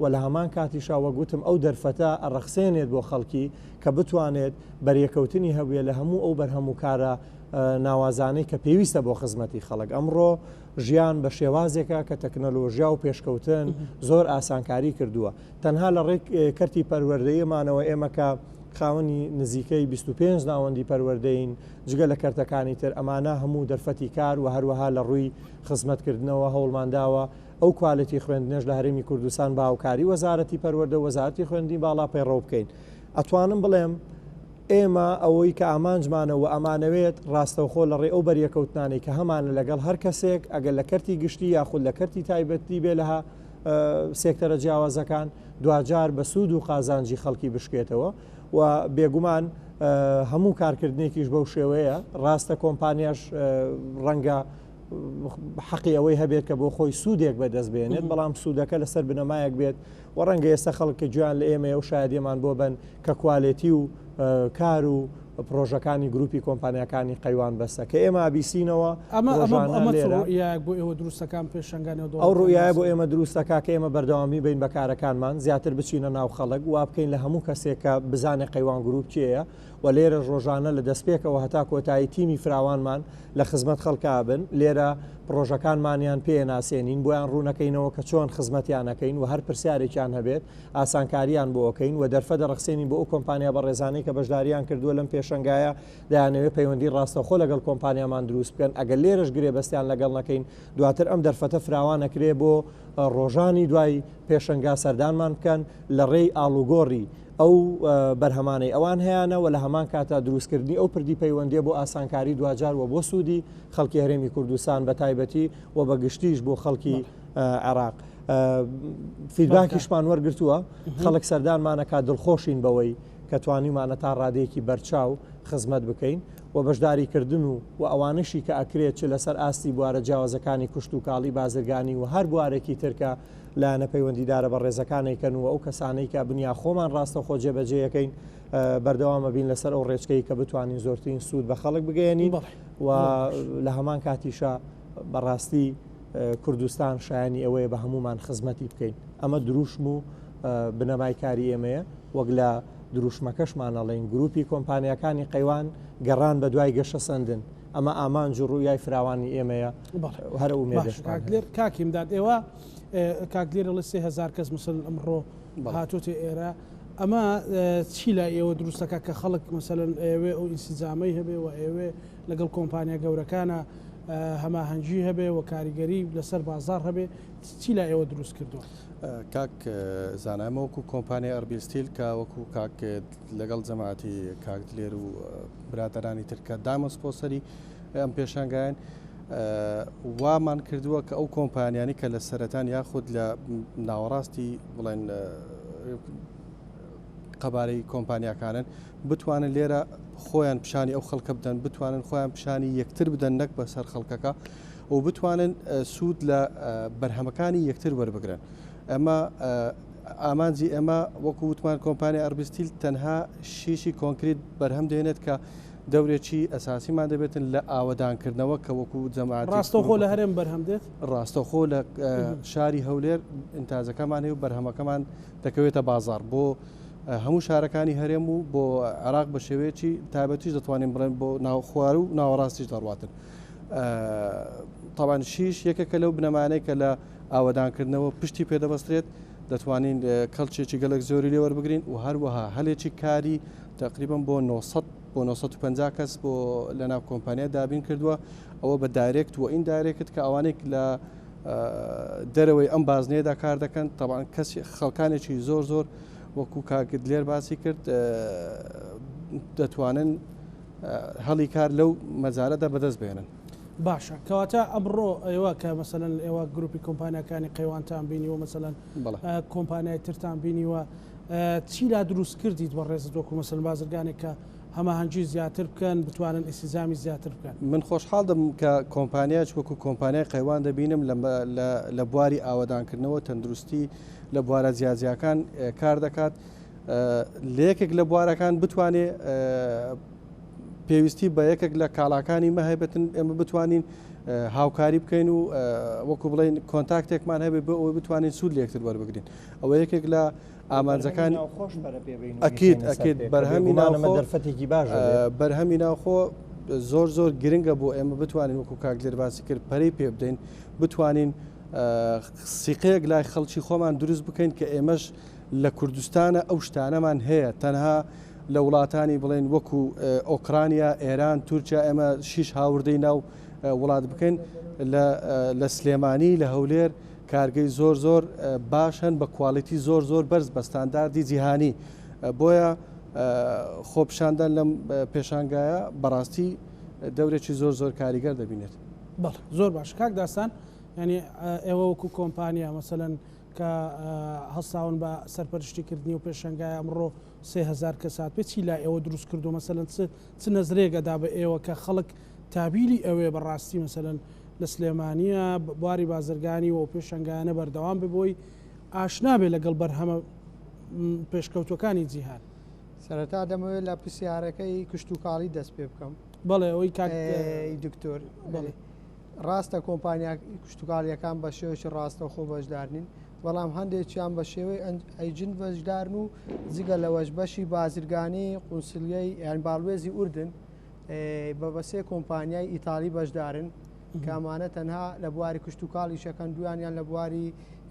Speaker 3: و لە هەمان کاتیشا وەک وتم ئەو دەرفەتە ئەڕەخسێنێت بۆ خەڵکی کە بتوانێت بەریەکەوتنی هەبێ لە هەموو ئەو بەرهەم و کارە ناوازانەی کە پێویستە بۆ خزمەتی خەڵک ئەمڕۆ ژیان بە شێوازێکە کە تەکنەلۆژیا و پێشکەوتن زۆر ئاسانکاری کردووە تەنها لە ڕێک کەرتی پەروەردەیەمانەوە ئێمە کە خاوەنی نزیکەی 25 ناوەندی پەروەردەین جگە لە کەرتەکانی تر ئەمانە هەموو دەرفەتی کار و هەروەها لە ڕووی خزمەتکردنەوە هەوڵمانداوە ئەو quality خوێندنەش لە هەرێمی کوردستان بە هاوکاری وەزارەتی پەروەردە و وەزارەتی خوێندنی باڵا پەیڕەو بکەین ئەتوانم بڵێم. ئێمە ئەوەی کە ئامانجمانە و ئەمانەوێت ڕاستەوخۆ لە ڕێی ئەو بەریەکەوتنانەی کە هەمانە لەگەڵ هەر کەسێک ئەگەر لە کەرتی گشتی یاخود لە کەرتی تایبەتی بێ لە سێکتەرە جیاوازەکان دواجار بە سوود و قازانجی خەڵکی بشکێتەوە و بێگومان هەموو کارکردنێکیش بەو شێوەیە ڕاستە کۆمپانیاش ڕەنگە حەقی ئەوەی هەبێت کە بۆ خۆی سوودێک بەدەست بێنێت بەڵام سوودەکە لەسەر بنەمایەک بێت و ڕەنگە ئێستا خەڵک کە گوێیان لە ئێمەیە و شایەدیمان بۆ بن کە کوالێتی و کار و پڕۆژەکانی گروپی کۆمپانیاکانی قەیوان بەسە کە ئێمە ئەبیسینەوە
Speaker 1: ئەمە ئەمە
Speaker 3: ڕۆژانە
Speaker 1: ئەمە چ
Speaker 3: لێرە.
Speaker 1: ڕوئیایەک بۆ ئێوە دروست دەکا ئەم پێشەنگا
Speaker 3: ئەو
Speaker 1: نێودەوڵەتیانە
Speaker 3: ڕوئیایە بۆ
Speaker 1: ناسن؟
Speaker 3: ئێمە دروست دەکا کە ئێمە بەردەوامی بین بە کارەکانمان، زیاتر بچینە ناو خەڵک، وا بکەین لە هەموو کەسێک کە بزانێ قەیوان گروپ کێیە و لێرەش ڕۆژانە لە دەستپێکەوە هەتا کۆتایی تیمی فراوانمان لە خزمەت خەڵکا بن، لێرە پڕۆژەکانمانیان پێ ناسێنین، بۆیان ڕوونەکەینەوە کە چۆن خزمەتیان ئەکەین و هەر پرسیارێکیان هەبێت ئاسانکاریان بۆ ئەکەین و دەرفە دەڕەخسێنین بۆ ئەو کۆمپانیا بەڕێزانەی کە بەشداریان کردووە لەم پێشەنگایە دەیانەوێت پەیوەندی ڕاستەوخۆ لەگەڵ کۆمپانیامان دروست بکەن، ئەگەر لێرەش گرێبەستیان لەگەڵ نەکەین دواتر ئەم دەرفەتە فراوان ئەکرێ بۆ ڕۆژانی دوای پێشەنگا سەردانمان بکەن لە ڕێی ئاڵوگۆڕی ئەو بەرهەمانەی ئەوان هەیانە و لە هەمان کاتا دروستکردنی ئەو پردی پەیوەندیە بۆ ئاسانکاری دواجار و بۆ سوودی خەڵکی هەرێمی کوردستان بە تایبەتی و بە گشتیش بۆ خەڵکی عێراق. فیدباکیشمان وەرگرتووە خەڵک سەردانمانەکات دڵخۆشین بەوەی کە توانیومانە تا ڕادەیەکی بەرچاو خزمەت بکەین و بەشداریکردن و و ئەوانەشی کە ئەکرێت چ لەسەر ئاستی بوارە جیاوازەکانی کشتوکاڵی بازرگانی و هەر بوارێکی تر کە لایەنە پەیوەندیدارە بەڕێزەکان ئەیکەن و ئەو کەسانەی کە بنیا خۆمان ڕاستەوخۆ جێبەجێیەکەین بەردەوام ئەبین لەسەر ئەو ڕێچکەی کە بتوانین زۆرترین سوود بە خەڵک بگەیەنین و لە هەمان کاتیشا بەڕاستی کوردستان شایانی ئەوەیە بە هەمومان خزمەتی بکەین ئەمە دروشم و بنەمای کاری ئێمەیە وەک لە دروشمەکەشمان ئەڵێین گروپی کۆمپانیاکانی قەیوان گەڕان بە دوای گەشەسەندن ئەمە ئامانج و ڕوئیای فراوانی ئێمەیە و هەر ئەو ئومێدەشمان هەیە.
Speaker 1: کاک هیمداد ئێوە کاک دلێر ئەڵێ 3000 کەس مەسەلەن ئەمڕۆ هاتۆتە ئێرە ئەمە چی لای ئێوە دروست دەکات کە خەڵک مەسەلەن ئەیەوێ ئەو ئینسجامەی هەبێ و ئەیەوێ لەگەڵ کۆمپانیا گەورەکانە هەماهەنگی هەبێ و کاریگەری لەسەر بازاڕ هەبێ چی لای ئێوە دروست کردووە؟
Speaker 4: کاک زانا ئێمە وەکو کۆمپانیای ئەربیل ستیل کە وەکو کاک لەگەڵ جەماعەتی کاک دلێر و برادەرانی تر کە دامە سپۆسەری ئەم پێشانگایان وامان کردووە کە ئەو کۆمپانیانی کە لە سەرەتان یاخود لە ناوەڕاستی بڵێن قەبارەی کۆمپانیاکانن بتوانن لێرە خۆیان پیشانی ئەو خەڵکە بدەن بتوانن خۆیان پیشانی یەکتر بدەن نەک بەسەر خەڵکەکە و بتوانن سوود لە بەرهەمەکانی یەکتر وەربگرن. ئەمە ئامانجی ئێمە وەکو وتمان کۆمپانیای ئەربستیل تەنها شیشی کۆنکریت بەرهەم دێنێت کە دەورێکی ئەساسیمان دەبێتن لە ئاوەدانکردنەوە کە وەکو جەماعەتی
Speaker 1: ڕاستەوخۆ لە هەرێم بەرهەم دێت؟
Speaker 4: ڕاستەوخۆ لە شاری هەولێر ئینتاجەکەمان هەیە و بەرهەمەکەمان دەکەوێتە بازاڕ بۆ هەموو شارەکانی هەرێم و بۆ عێراق بە شێوەیەکی تایبەتیش دەتوانین بڵێن بۆ ناوخوار و ناوەڕاستیش دەڕواتن. تاوان شیش یەکێکە لەو بنەمانەی کە لە ئاوەدانکردنەوە پشتی پێدەبەسترێت دەتوانین کەڵکێکی گەلک زۆری لێ وەربگرین و هەروەها هەلێکی کاری تقریبا بۆ 900 بۆ 950 کەس بۆ لە ناو کۆمپانیا دابین کردووە ئەوە بە direct و indirect کە ئەوانێک لە دەرەوەی ئەم بازنەیەدا کار دەکەن تەبان کەسی خەڵکانێکی زۆر زۆر وەکو کاک دلێر باسی کرد دەتوانن هەڵی کار لەو مەجالەدا بەدەست بهێنن.
Speaker 1: باشە کەواتە ئەمڕۆ ئێوە کە مەسەلەن ئێوە گروپی کۆمپانیاکانی قەیوانتان بینیوە مەسەلەن کۆمپانیای ترتان بینیوە چی لا دروست کردیت بە ڕێزت وەکو مەسەلەن بازرگانێک کە هەماهەنگی زیاتر بکەن بتوانن ئیسیزامی زیاتر بکەن؟
Speaker 4: من خۆشحاڵ دەبم کە کۆمپانیایەک وەکو کۆمپانیای قەیوان دەبینم لە بواری ئاوەدانکردنەوە تەندروستی لە بوارە جیاجیاکان کار دەکات لە یەکێک لە بوارەکان بتوانێ پێویستی بە یەکێک لە کاڵاکانی مە هەبێتن ئێمە بتوانین هاوکاری بکەین و وەکو بڵین کۆنتاکتێکمان هەبێت بۆ ئەوەی بتوانین سوود لەکتر وەربگرین ئەوە یەکێک لە ئامانجەکانی ئەکید ئەکید بەرهەمی ناوخۆ
Speaker 3: دەرفەتێکی باش
Speaker 4: بەرهەمی ناوخۆ زۆر زۆر گرنگە بۆ ئێمە بتوانین وەکو کاک دلێر باسی کرد پەرەی پێ بدەین بتوانین سیقەیەک لای خەڵکی خۆمان دروست بکەین کە ئێمەش لە کوردستانە ئەو شتانەمان هەیە تەنها لە وڵاتانی بڵێن وەکو ئۆکرانیا ئێران تورکیا ئێمە شیش هاوردەی ناو وڵات بکەین لە سلێمانی لە هەولێر کارگەی زۆر زۆر باش هەن بە quality زۆر زۆر بەرز بە ستانداردی جیهانی بۆیە. خۆپیشاندان لەم پێشانگایە بەڕاستی دەورێکی زۆر زۆر کاریگەر دەبینێت.
Speaker 1: بەڵێ زۆر باش کاک داستان یانی ئێوە وەکو کۆمپانیا مەسەلەن کە هەستاون بە سەرپەرشتی کردنی و پێشەنگای ئەمڕۆ 3000 کەس هات پێ چی لای ئێوە دروست کردو مەسەلەن چ چ نەزرێک ئەدا بە ئێوە کە خەڵک تابیلی ئەوێ بەڕاستی مەسەلەن لە سلێمانیە بواری بازرگانی و پێشەنگایانە بەردەوام بێ بۆی ئاشنا بێ لەگەڵ بەرهەمە پێشکەوتوەکانی جیهان.
Speaker 5: سەرەتا دەمەوێت لە پرسیارەکەی کشتوکاڵی دەست پێ بکەم.
Speaker 1: بەڵێ ئەوەی کاک
Speaker 5: دکتۆر بەڵێ ڕاستە کۆمپانیا کشتوکاڵیەکان بە شێوەیەکی ڕاستەوخۆ بەشدار نین بەڵام هەندێکیان بە شێوەی ئەیجنت بەشدارن و جگە لەوەش بەشی بازرگانی قونسلیەی یان باڵوێزی ئوردن بە بەسێ کۆمپانیای ئیتالی بەشدارن کامانە تەنها لە بواری کشتوکاڵی شەکەن دویانیان لە بواری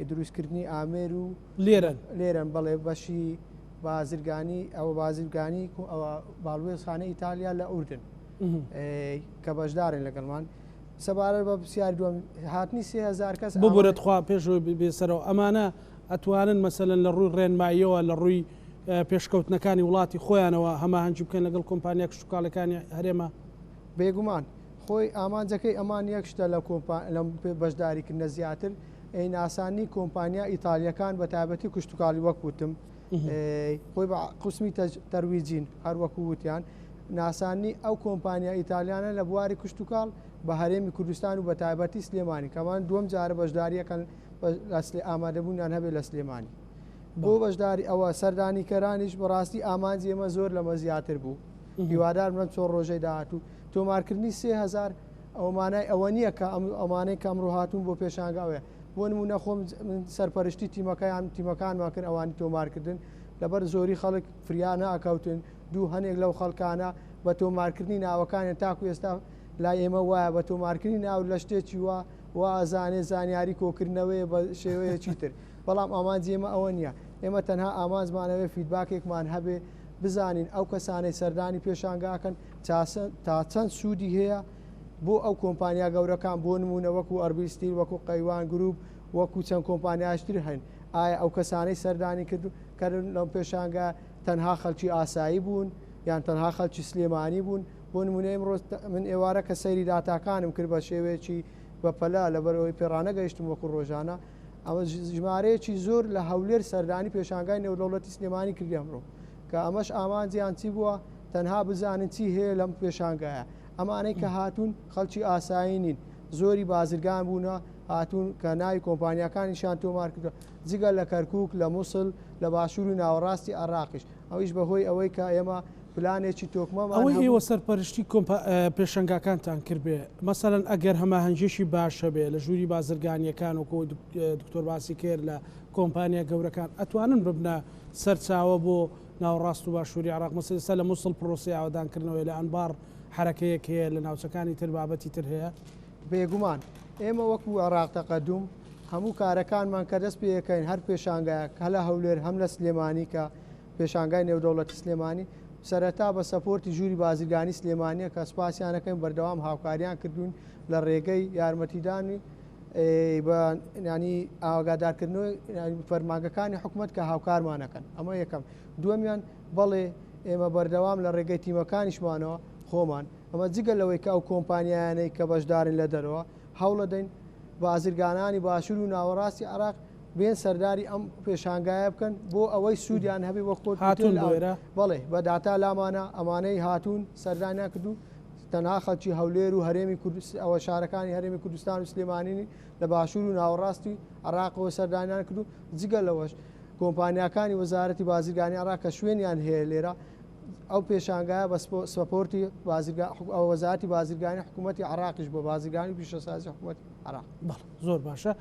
Speaker 5: دروستکردنی ئامێر و
Speaker 1: لێرەن
Speaker 5: لێرەن بەڵێ بەشی بازرگانی ئەوە بازرگانی ئەوە باڵوێزخانە ئیتالیا لە ئوردن کە بەشدارن لەگەڵمان سەبارەت بە پرسیاری دووەم هاتنی 3000 کەس
Speaker 1: ببورە تخوا پێشەوەی بێسەرەوە ئەمانە ئەتوانن مەسەلەن لە ڕووی ڕێنماییەوە لە ڕووی پێشکەوتنەکانی وڵاتی خۆیانەوە هەماهەنگی بکەن لەگەڵ کۆمپانیا کشتوکاڵەکانی هەرێمە؟
Speaker 5: بێگومان خۆی ئامانجەکەی ئەمان یەک شتە لە کۆمپا لەم بەشداریکردنە زیاتر ئەی ناساندنی کۆمپانیا ئیتالیەکان بە تایبەتی کشتوکاڵی وەک وتم خۆی بە قسمی تەرویجین هەر وەکو وتیان ناساندنی ئەو کۆمپانیا ئیتالیانە لە بواری کشتوکاڵ بە هەرێمی کوردستان و بە تایبەتی سلێمانی کەمان دووەم جارە بەشداریەکەن ئامادەبوونیان هەبێت لە سلێمانی بۆ بەشداری ئەوە سەردانیکەرانیش بەڕاستی ئامانجی ئێمە زۆر لەمە زیاتر بوو هیوادارم لەم چۆن ڕۆژەی داهاتوو تۆمارکردنی 3000 ئەوە مانای ئەوە نییە کە ئەم ئەمانەی کە ئەمڕۆ هاتوون بۆ پێشانگا ئەوەیە بۆ نموونە خۆم من سەرپەرشتی تیمەکەیان تیمەکانمان کرد ئەوانی تۆمارکردن لەبەر زۆری خەڵک فریا ناکەوتن دوو هەنێک لەو خەڵکانە بە تۆمارکردنی ناوەکانیان تاکو ئێستا لای ئێمە وایە بە تۆمارکردنی ناو لە شتێکی وا وا ئەزانێ زانیاری کۆکردنەوەیە بە شێوەیەکی تر بەڵام ئامانجی ئێمە ئەوە نییە ئێمە تەنها ئامانجمانەوێ فیدباکێکمان هەبێ بزانین ئەو کەسانەی سەردانی پێشانگاکەن تا چەند سوودی هەیە بۆ ئەو کۆمپانیا گەورەکان بۆ نموونە وەکو ئەربیل ستیل وەکو قەیوان گروپ وەکو چەند کۆمپانیاش تر هەن ئایا ئەو کەسانەی سەردانی کرد کردن لەم پێشانگا تەنها خەڵکی ئاسایی بوون یان تەنها خەڵکی سلێمانی بوون بۆ نموونە ئمڕۆ من ئێوارە کە سەیری داتاکانم کرد بە شێوەیەکی بەپەلە لەبەرئەوەی پێڕانەگەیشتم وەکو ڕۆژانە ئەمە ژمارەیەکی زۆر لە هەولێر سەردانی پێشانگای نێودەوڵەتی سلێمانی کردی ئەمڕۆ کە ئەمەش ئامانجیان چی بووە تەنها بزانن چی هەیە لەم پێشانگایە ئەمانەی کە هاتوون خەڵکی ئاسایی نین زۆری بازرگان بوونە هاتوون کە ناوی کۆمپانیاکانیشیان تۆمار کردووە جگە لە کەرکک لە مووسڵ لە باشوور و ناوەڕاستی عێراقیش ئەویش بەهۆی ئەوەی کە ئێمە پلانێکی تۆکمەمان
Speaker 1: ئەوەی ئێوە سەرپەرشتی کۆمپا پێشەنگاکانتان کردبێ مەسەلەن ئەگەر هەماهەنگیەکی باش هەبێ لە ژووری بازرگانیەکان وەکو دکتۆر باسی کرد لە کۆمپانیا گەورەکان ئەتوانن ببنە سەرچاوە بۆ ناوەڕاست و باشووری عێراق مەسەلەن ئێستا لە موسڵ پرۆسەی ئاوەدانکردنەوەی لە ئەنباڕ حەرەکەیەک هەیە لە ناوچەکانی تر بابەتی تر هەیە.
Speaker 5: بێگومان ئێمە وەکو عێراق تەقەدوم هەموو کارەکانمان کە دەست پێیەکەین هەر پێشانگایەک هە لە هەولێر هەم لە سلێمانی کە پێشانگای نێودەوڵەتی سلێمانی سەرەتا بە سەپۆرتی ژووری بازرگانی سلێمانیە کە سوپاسیانەکەین بەردەوام هاوکاریان کردوون لە ڕێگەی یارمەتیدانی بە ینی ئاگادارکردنەوەی فەرمانگەکانی حکومت کە هاوکارمانەکەن ئەمە یەکەم دووەمیان بەڵێ ئێمە بەردەوام لە ڕێگەی تیمەکانیشمانەوە خۆمان ئەمە جگە لەوەی کە ئەو کۆمپانیایانەی کە بەشدارن لە دەرەوە هەوڵەدەین بازرگانانی باشوور و ناوەڕاستی عراق بێن سەرداری ئەم پێشانگایە بکەن بۆ ئەوەی سوودیان هەبێ وەک خۆت
Speaker 1: هاتوون بۆ ئێرە؟
Speaker 5: بەڵێ بە داتا لامانە ئەمانەی هاتوون سەردانیان کردو تەنها خەڵکی هەولێر و هەرێمی کوردستان ئەوە شارەکانی هەرێمی کوردستان و سلێمانی لە باشوور و ناوەڕاستی عێراقەوە سەردانیان کردو جگە لەوەش کۆمپانیاکانی وەزارەتی بازرگانی عێراق کە شوێنیان هەیە لێرە ئەو پێشانگایە بە سپۆرتی بازرگان وەزارەتی بازرگانی حکوومەتی عراقیش بۆ بازرگانی و پیشەسازی حکوومەتی عراق.
Speaker 1: بەڵێ زۆر باشە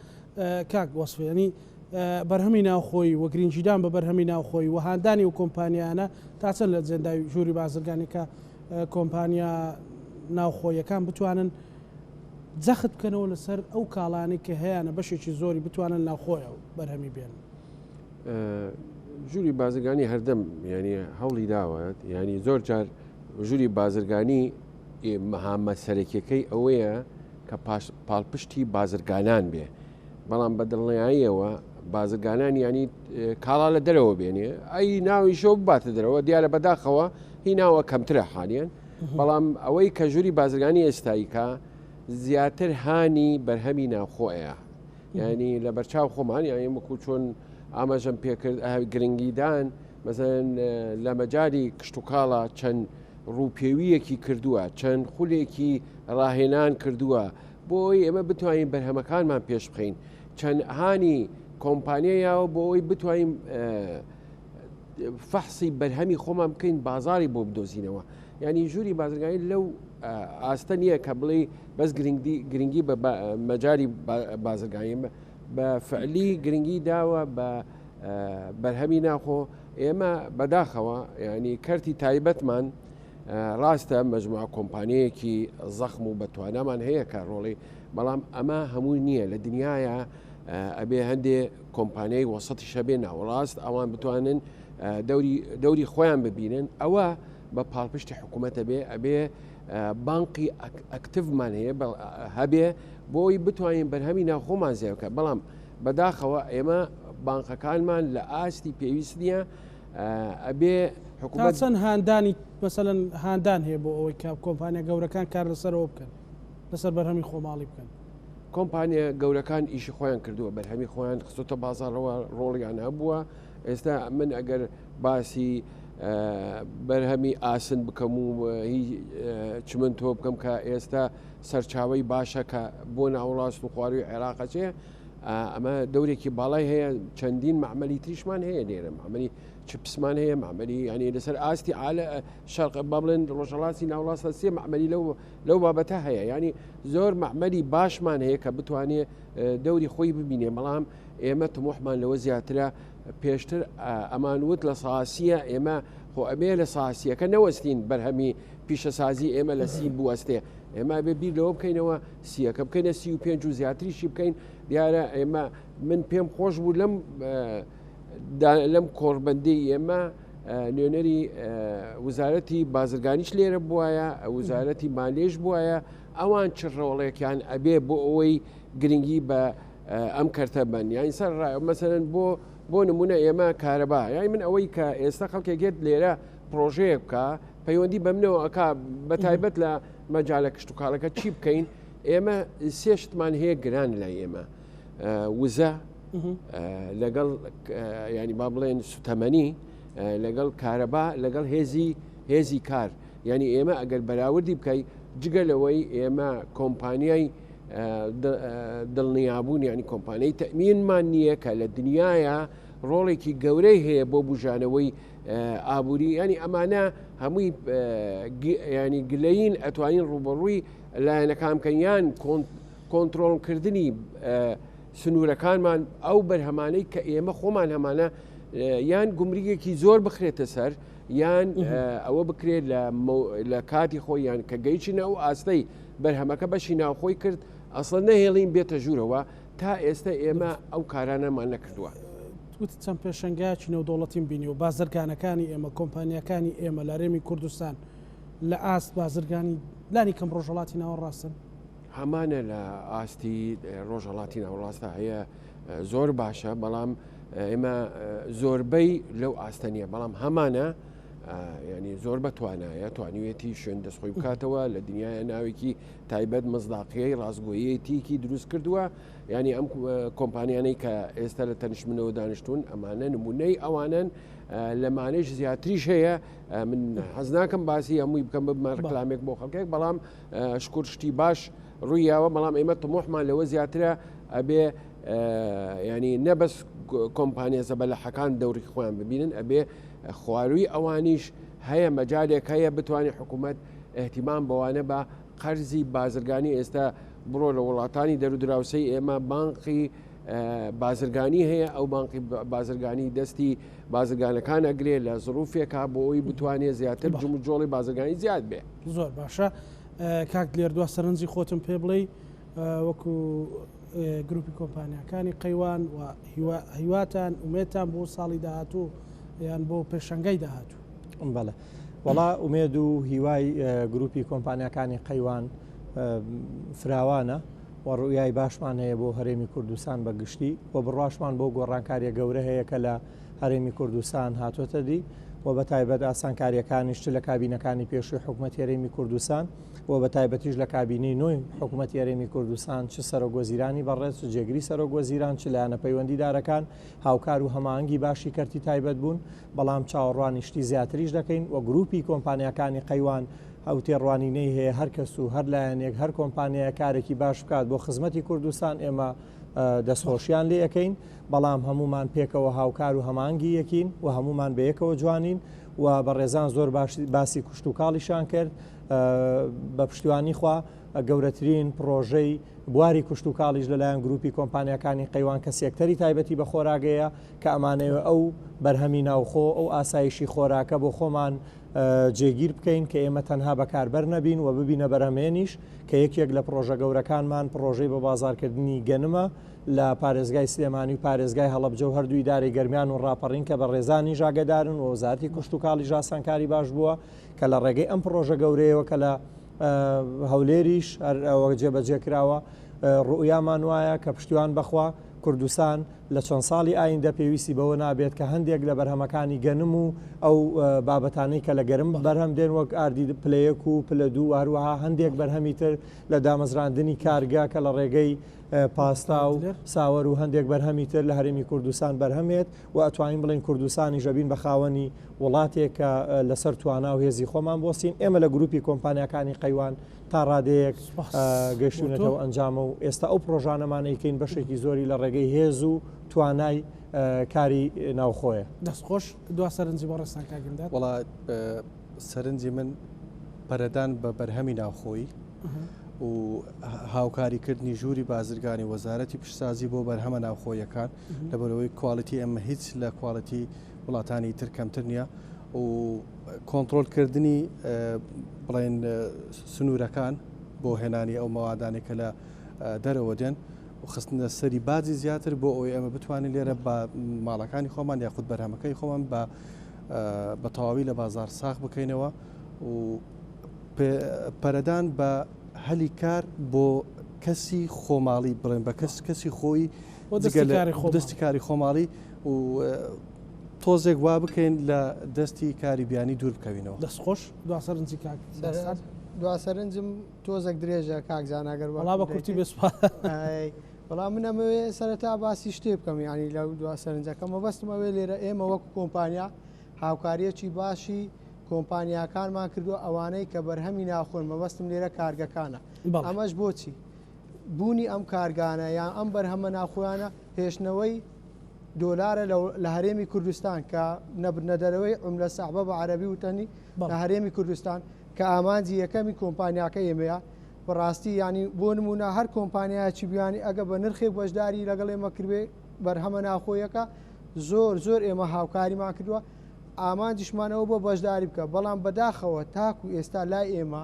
Speaker 1: کاک وەسف ینی بەرهەمی ناوخۆی و گرنگیدان بە بەرهەمی ناوخۆی و هاندانی و کۆمپانیانە تا چەند لە جێندای ژووری بازرگانی کە کۆمپانیا ناوخۆیەکان بتوانن جەخت بکەنەوە لەسەر ئەو کاڵانەی کە هەیەە بەشێکی زۆری بتوانن ناوخۆیە و بەرهەمی بێن.
Speaker 2: ژووری بازرگانی هەردەم ینی هەوڵی داوە ینی زۆر جار ژووری بازرگانی مەهامە سەرەکیەکەی ئەوەیە کە پاڵپشتی بازرگانان بێ بەڵام بە دڵنیاییەوە. بازرگانان ینی کاڵا لە دەرەوە بێنێ ئەی ناوی شۆ بباتە دەرەوە دیارە بەداخەوە هی ناوە کەمترە حالیان بەڵام ئەوەی کە ژووری بازرگانی ئێستاییکە زیاتر هانی بەرهەمی ناوخۆیە ینی لە بەرچاو خۆمان یانی وەکو چۆن ئاماژەم پێکرد گرنگیدان مەزەن لە مەجای کشتتوکاڵە چەند ڕووپێویەکی کردووە چەند خولێکی ڕاهێنان کردووە بۆ ئەوەی ئێمە بتوانین بەرهەمەکانمان پێش بخەین چەند هانی کۆمپانیا یاوە بۆ ئەوەی بتوانین فەحسی بەرهەمی خۆمان بکەین بازاری بۆ بدۆزینەوە ینی ژووری بازرگانی لەو ئاستە نییە کە بڵێ بەس گرنگی بە مەجاری بازرگانی بە فعلی گرنگی داوە بە بەرهەمی ناخۆ ئێمە بەداخەوە ینی کەرتی تایبەتمان ڕاستە مەجموعە کۆمپانیەیەکی زەخم و بەتوانامان هەیە کە ڕۆڵی بەڵام ئەمە هەمووی نییە لە دنیاە ئەبێ هەندێ کۆمپانیای وەسەتی شەبێ ناوەڕاست ئەوان بتوانن دەوری دەوری خۆیان ببینن ئەوە بە پاڵپشتی حکوومەتە بێ ئەبێ بانقی ئەکتیڤمان هەیە هەبێ بۆی بتوانین بەرهەمی ناوخۆمان زیاد بکە بەڵام بەداخەوە ئێمە بانقەکانمان لە ئاستی پێویست نییە ئەبێ
Speaker 1: حکومەت چەند هاندانی مەسەلەن هاندان هەیە بۆ ئەوەی کە کۆمپانیا گەورەکان کار لەسەرەوە بکەن لەسەر بەرهەمی خۆماڵی بکەن؟
Speaker 2: کۆمپانیا گەورەکان ئیشی خۆیان کردووە بەرهەمی خۆیان خستۆتە بازاڕەوە ڕۆڵیان هەبووە ئێستا من ئەگەر باسی بەرهەمی ئاسن بکەم و هی چمنتۆ بکەم کە ئێستا سەرچاوی باشە کە بۆ ناوەڕاست و خواروی عێراقەچێ ئەمە دەورێکی باڵای هەیە چەندین معمەلی تریشمان هەیە لێرە معمەلی چپسمان هەیە معمەلی ینی لەسەر ئاستی عالە شەرق با بڵێن ڕۆژهڵاتی ناوڵاستە سێ معمەلی لەو لەو بابەتە هەیە ینی زۆر معمەلی باشمان هەیە کە بتوانێ دەوری خۆی ببینێ بەڵام ئێمە تموحمان لەوە زیاترە پێشتر ئەمان وت لە ساسیە ئێمە خۆ ئەبێ لە ساسیەکە نەوەستین بەرهەمی پیشەسازی ئێمە لە سی بوەستێ ئێمە بێ بیر لەوە بکەینەوە سیەکە بکەینە 35 و زیاتریشی بکەین دیارە ئێمە من پێم خۆش بوو لەم لەم کۆڕبندی ئێمە نوێنەری وزارەتی بازرگانیش لێرە بواە وزارەتی مالێش بواە ئەوان چ ڕۆڵێکیان ئەبێ بۆ ئەوەی گرنگی بە ئەم کەرتە بن یان سەر مەسەرەن بۆ بۆ نمونە ئێمە کارەبا یای من ئەوەی کە ئێستا خەڵکێک لێرە پرۆژەیە بکە پەیوەندی بەمنەوە ئەک بە تایبەت لە مەجالە کشتتوکاڵەکە چی بکەین ئێمە سێشتمان هەیە گران لای ئێمە وزە لەگەڵ ینی با بڵێن سوتەمەنی لەگەڵ کارەبا لەگەڵ هێزی هێزی کار یعنی ئێمە ئەگەر بەراوردی بکەی جگە لەوەی ئێمە کۆمپانیای دڵنیابوون یعنی کۆمپانیای تەمینمان نییە کە لە دنیاە ڕۆڵێکی گەورەی هەیە بۆ بژانەوەی ئابووری ینی ئەمانە هەمووی ینی گلەین ئەتوانین ڕوبەڕووی لایەنەکان بکەن یان کۆنتترۆڵکردنی سنوورەکانمان ئەو بەرهەمانەی کە ئێمە خۆمان هەمانە یان گومرگێکی زۆر بخرێتە سەر یان ئەوە بکرێت لە کاتی خۆی یان کە گەیچنە ئەو ئاستەی بەرهەمەکە بەشی ناوخۆی کرد ئەسڵ نەهێڵین بێتە ژوورەوە تا ئێستا ئێمە ئەو کارانەمان نەکردووە.
Speaker 1: وتت چەند پێشەنگایەکی نێودەوڵەتیم بینیوە، بازرگانەکانی ئێمە، کۆمپانیاکانی ئێمە لە هەرێمی کوردستان لە ئاست بازرگانی لانی کەم ڕۆژهەڵاتی ناوەڕاستن؟
Speaker 2: هەمانە لە ئاستی ڕۆژهەڵاتی ناوەڕاستە هەیە زۆر باشە بەڵام ئێمە زۆربەی لەو ئاستە نییە بەڵام هەمانە ینی زۆر بەتوانایە توانیوێتی شوێن دەستخۆی بکاتەوە لە دنیاە ناوێکی تایبەت مزداقیەی ڕاستگۆیەتیکی دروست کردووە ینی ئەم کۆمپانیانەی کە ئێستا لە تەنیشت منەوە دانیشتون ئەمانە نمونەی ئەوانن لەمانەش زیاتریش هەیە من حەز ناکەم باسی هەمووی بکەم ببمە ڕکلامێک بۆ خەڵکێک بەڵام شکر شتی باش ڕوویاوە بەڵام ئێمە تمۆحمان لەوە زیاترە ئەبێ ینی نەبەس کۆمپانیا زەبەلەحەکان دەوری خۆیان ببینن ئەبێ خواروی ئەوانیش هەیە مەجالێک هەیە بتوانێت حکوومەت احتیمان بەوانە بە قەرزی بازرگانی ئێستا بڕۆ لە وڵاتانی دەرودراوسەی ئێمە بانقی بازرگانی هەیە ئەو بانقی بازرگانی دەستی بازرگانەکان ئەگرێ لە زروفێکا بۆ ئەوی بتوانێت زیاتر جموجۆڵی بازرگانی زیاد بێ.
Speaker 1: زۆر باشە کاک دلێر دوا سەرنجی خۆتم پێ بڵێی وەکو گروپی کۆمپانیاکانی قەیوان و هیواتان ئومێدتان بۆ ساڵی داهاتوو یان بۆ پێشەنگای داهاتوو؟
Speaker 3: بەڵێ وەڵا ئومێد و هیوای گروپی کۆمپانیاکانی قەیوان فراوانە. و ڕوئیای باشمان هەیە بۆ هەرێمی کوردستان بە گشتی و بڕواشمان بەو گۆڕانکاریە گەورە هەیە کە لە هەرێمی کوردستان هاتۆتە دی و بە تایبەت ئاسانکاریەکانیش چ لە کابینەکانی پێشووی حکومەتی هەرێمی کوردستان و بە تایبەتیش لە کابینەی نۆی حکومەتی هەرێمی کوردستان چ سەرۆک وەزیرانی بەڕێز چ جێگری سەرۆک وەزیران چ لایەنە پەیوەندیدارەکان هاوکار و هەماهەنگی باشی کەرتی تایبەت بوون بەڵام چاوەڕوانی شتی زیاتریش دەکەین و گروپی کۆمپانیاکانی قەیوان ئەو تێڕوانینەی هەیە هەر کەس و هەر لایەنێک هەر کۆمپانیایەک کارێکی باش بکات بۆ خزمەتی کوردستان ئێمە دەستخۆشیان لێ ئەکەین بەڵام هەمومان پێکەوە هاوکار و هەمانگی یەکین و هەمومان بەیەکەوە جوانین و بەڕێزان زۆر باش باسی کوشت و کاڵیشان کرد بە پشتیوانی خوا گەورەترین پڕۆژەی بواری کوشتوکاڵیش لەلایەن گروپی کۆمپانیاکانی قەیوان کە سێکتەری تایبەتی بە خۆراگەیە کە ئەمانەوێ ئەو بەرهەمی ناوخۆ ئەو ئاسایشی خۆراکە بۆ خۆمان جێگیر بکەین کە ئێمە تەنها بەکاربەر نەبین و ببینە بەرهەمێنیش کە یەکێک لە پڕۆژە گەورەکانمان پڕۆژەی بە بازارکردنی گەنمە لە پارێزگای سلێمانی و پارێزگای هەڵەبجە و هەردوو ئیدارەی گەرمیان و ڕاپەڕین کە بەڕێزانیش ئاگەدارن و وەزارەتی کشتوکاڵیش ئاسانکاری باش بووە کە لە ڕێگەی ئەم پڕۆژە گەورەیەوە کە لە هەولێریش هەر ئەوە جێبەجێ کراوە ڕوئیامان وایە کە پشتیوان بەخوا کوردستان لە چەند ساڵی ئایندە پێویستی بەوە نابێت کە هەندێک لە بەرهەمەکانی گەنم و ئەو بابەتانەی کە لە گەرم بەرهەم دێن وەک ئاردی پلەیەک و پلە دوو و هەروەها هەندێک بەرهەمی تر لە دامەزراندنی کارگە کە لە ڕێگەی پاستا و ساوەر و هەندێک بەرهەمی تر لە هەرێمی کوردستان بەرهەمێت و ئەتوانین بڵێین کوردستانیش ئەبین بە خاوەنی وڵاتێک کە لەسەر توانا و هێزی خۆمان بوەستین، ئێمە لە گروپی کۆمپانیاکانی قەیوان تا ڕادەیەک گەیشتوینەتەوە ئەنجامە و ئێستا ئەو پڕۆژانەمان ئەیکەین بەشێکی زۆری لە ڕێگەی هێز و توانای کاری ناوخۆیە.
Speaker 1: دەست خۆش، دوا سەرنجی بەڕێزتان کاک ئیمداد.
Speaker 4: وەڵا سەرنجی من پەرەدان بە بەرهەمی ناوخۆیی و هاوکاریکردنی ژووری بازرگانی وەزارەتی پیشەسازی بۆ بەرهەمە ناوخۆیەکان لەبەرئەوەی کوالیتی ئێمە هیچ لە کوالیتی وڵاتانی تر کەمتر نییە و کۆنترۆلکردنی بڵێن سنوورەکان بۆ هێنانی ئەو مەوادانێک کە لە دەرەوە دێن و خستنە سەری باجی زیاتر بۆ ئەوەی ئەمە بتوانین لێرە بە ماڵەکانی خۆمان یاخود بەرهەمەکەی خۆمان بە بە تەواوی لە بازار ساخ بکەینەوە و پەرەدان بە هەلی کار بۆ کەسی خۆماڵی بڵێن بە کەس کەسی خۆی دەستی کاری خۆماڵی و تۆزێک وا بکەین لە دەستی کاری بیانی دوور بکەوینەوە.
Speaker 1: دەست خۆش دوا سەرنجی کاک داستان.
Speaker 5: دوا سەرنجم تۆزێک درێژە کاک زانا گەر
Speaker 1: وەڵا بە کورتی بێ سوپاس.
Speaker 5: وەڵا من ئەمەوێ سەرەتا باسی شتێ بکەم یانی لە دوا سەرنجەکەم مەبەستم ئەوێ لێرە ئێمە وەکو کۆمپانیا هاوکاریەکی باشی کۆمپانیاکانمان کردووە ئەوانەی کە بەرهەمی ناوخۆن مەبەستم لێرە کارگەکانە ئەمەش بۆچی بوونی ئەم کارگانە یان ئەم بەرهەمە ناوخۆیانە هێشتنەوەی دۆلارە لە هەرێمی کوردستان کە نەبردنە دەرەوەی عملە سەعبە بە عەرەبی وتەنی لە هەرێمی کوردستان کە ئامانجی یەکەمی کۆمپانیاکە ئێمەیە بەڕاستی ینی بۆ نمونە هەر کۆمپانیایەکی بیانی ئەگە بە نرخێک بەشداری لەگەڵ ئێمە کردێ بەرهەمە ناوخۆیەکە زۆر زۆر ئێمە هاوکاریمان کردووە ئامانجیشمانەوە بۆ بەشداری بکە بەڵام بەداخەوە تاکو ئێستا لای ئێمە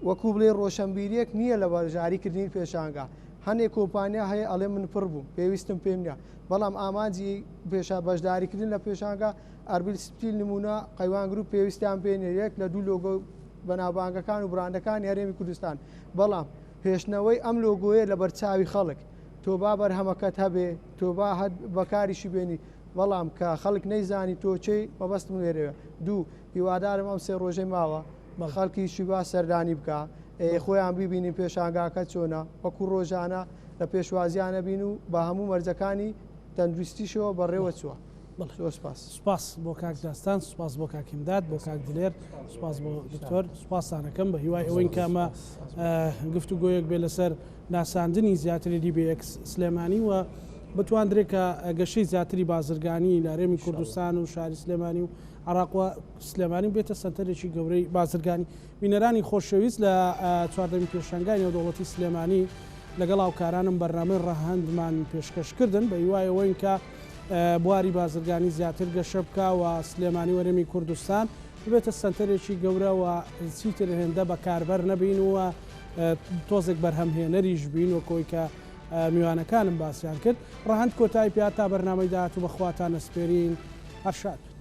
Speaker 5: وەکو بڵێی ڕۆشەنبیریەک نییە لە بەشداری کردنی پێشانگا هەنێ کۆمپانیا هەیە ئەڵێ من پڕ بووم پێویستم پێم نیە بەڵام ئامانجی پێشا بەشداریکردن لە پێشانگا ئەربیل ستیل نمونە قەیوان گروپ پێویستیان پێ نیە یەک لە دوو لۆگۆ بەناوبانگەکان و براندەکانی هەرێمی کوردستان بەڵام هێشتنەوەی ئەم لۆگۆیە لە بەرچاوی خەڵک تۆ با بەرهەمەکەت هەبێ تۆ با هەر بەکاریشی بێنی بەڵام کە خەڵک نەیزانی تۆ چێی مەبەستم لێرەیە دوو هیوادارم ئەم سێ ڕۆژەی ماوە خەڵکی شیوا سەردانی بکا خۆیان بیبینین پێشانگاکە چۆنە وەکو ڕۆژانە لە پێشوازیانە بین و بە هەموو مەرجەکانی تەندروستیشەوە بەڕێوە چووە. زۆر سپاس.
Speaker 1: سپاس بۆ کاک داستان سپاس بۆ کاک هیمداد بۆ کاک دلێر سپاس بۆ دکتۆر سپاستانەکەم بە هیوای ئەوەین کە ئەمە گفتوگۆیەک بێ لەسەر ناساندنی زیاتری DBX سلێمانی و بتواندرێت کە گەشەی زیاتری بازرگانی لە هەرێمی کوردستان و شاری سلێمانی و عراق و سلێمانی بێتە سەنتەرێکی گەورەی بازرگانی. بینەرانی خۆشەویست لە چواردەمین پێشانگای نێودەوڵەتی سلێمانی لەگەڵ هاوکارانم بەرنامەی ڕەهەندمان پێشکەش کردن بە هیوای ئەوەین کە بواری بازرگانی زیاتر گەشە بکا و سلێمانی و هەرێمی کوردستان ببێتە سەنتەرێکی گەورە و چیتر هێندە بەکاربەر نەبین و تۆزێک بەرهەمهێنەریش بین وەکۆی کە میوانەکانم باسیان کرد. ڕەهەند کۆتایی پێهات تا بەرنامەی داهاتوو بە خواتان ئەسپێرین. هەر شاد بن.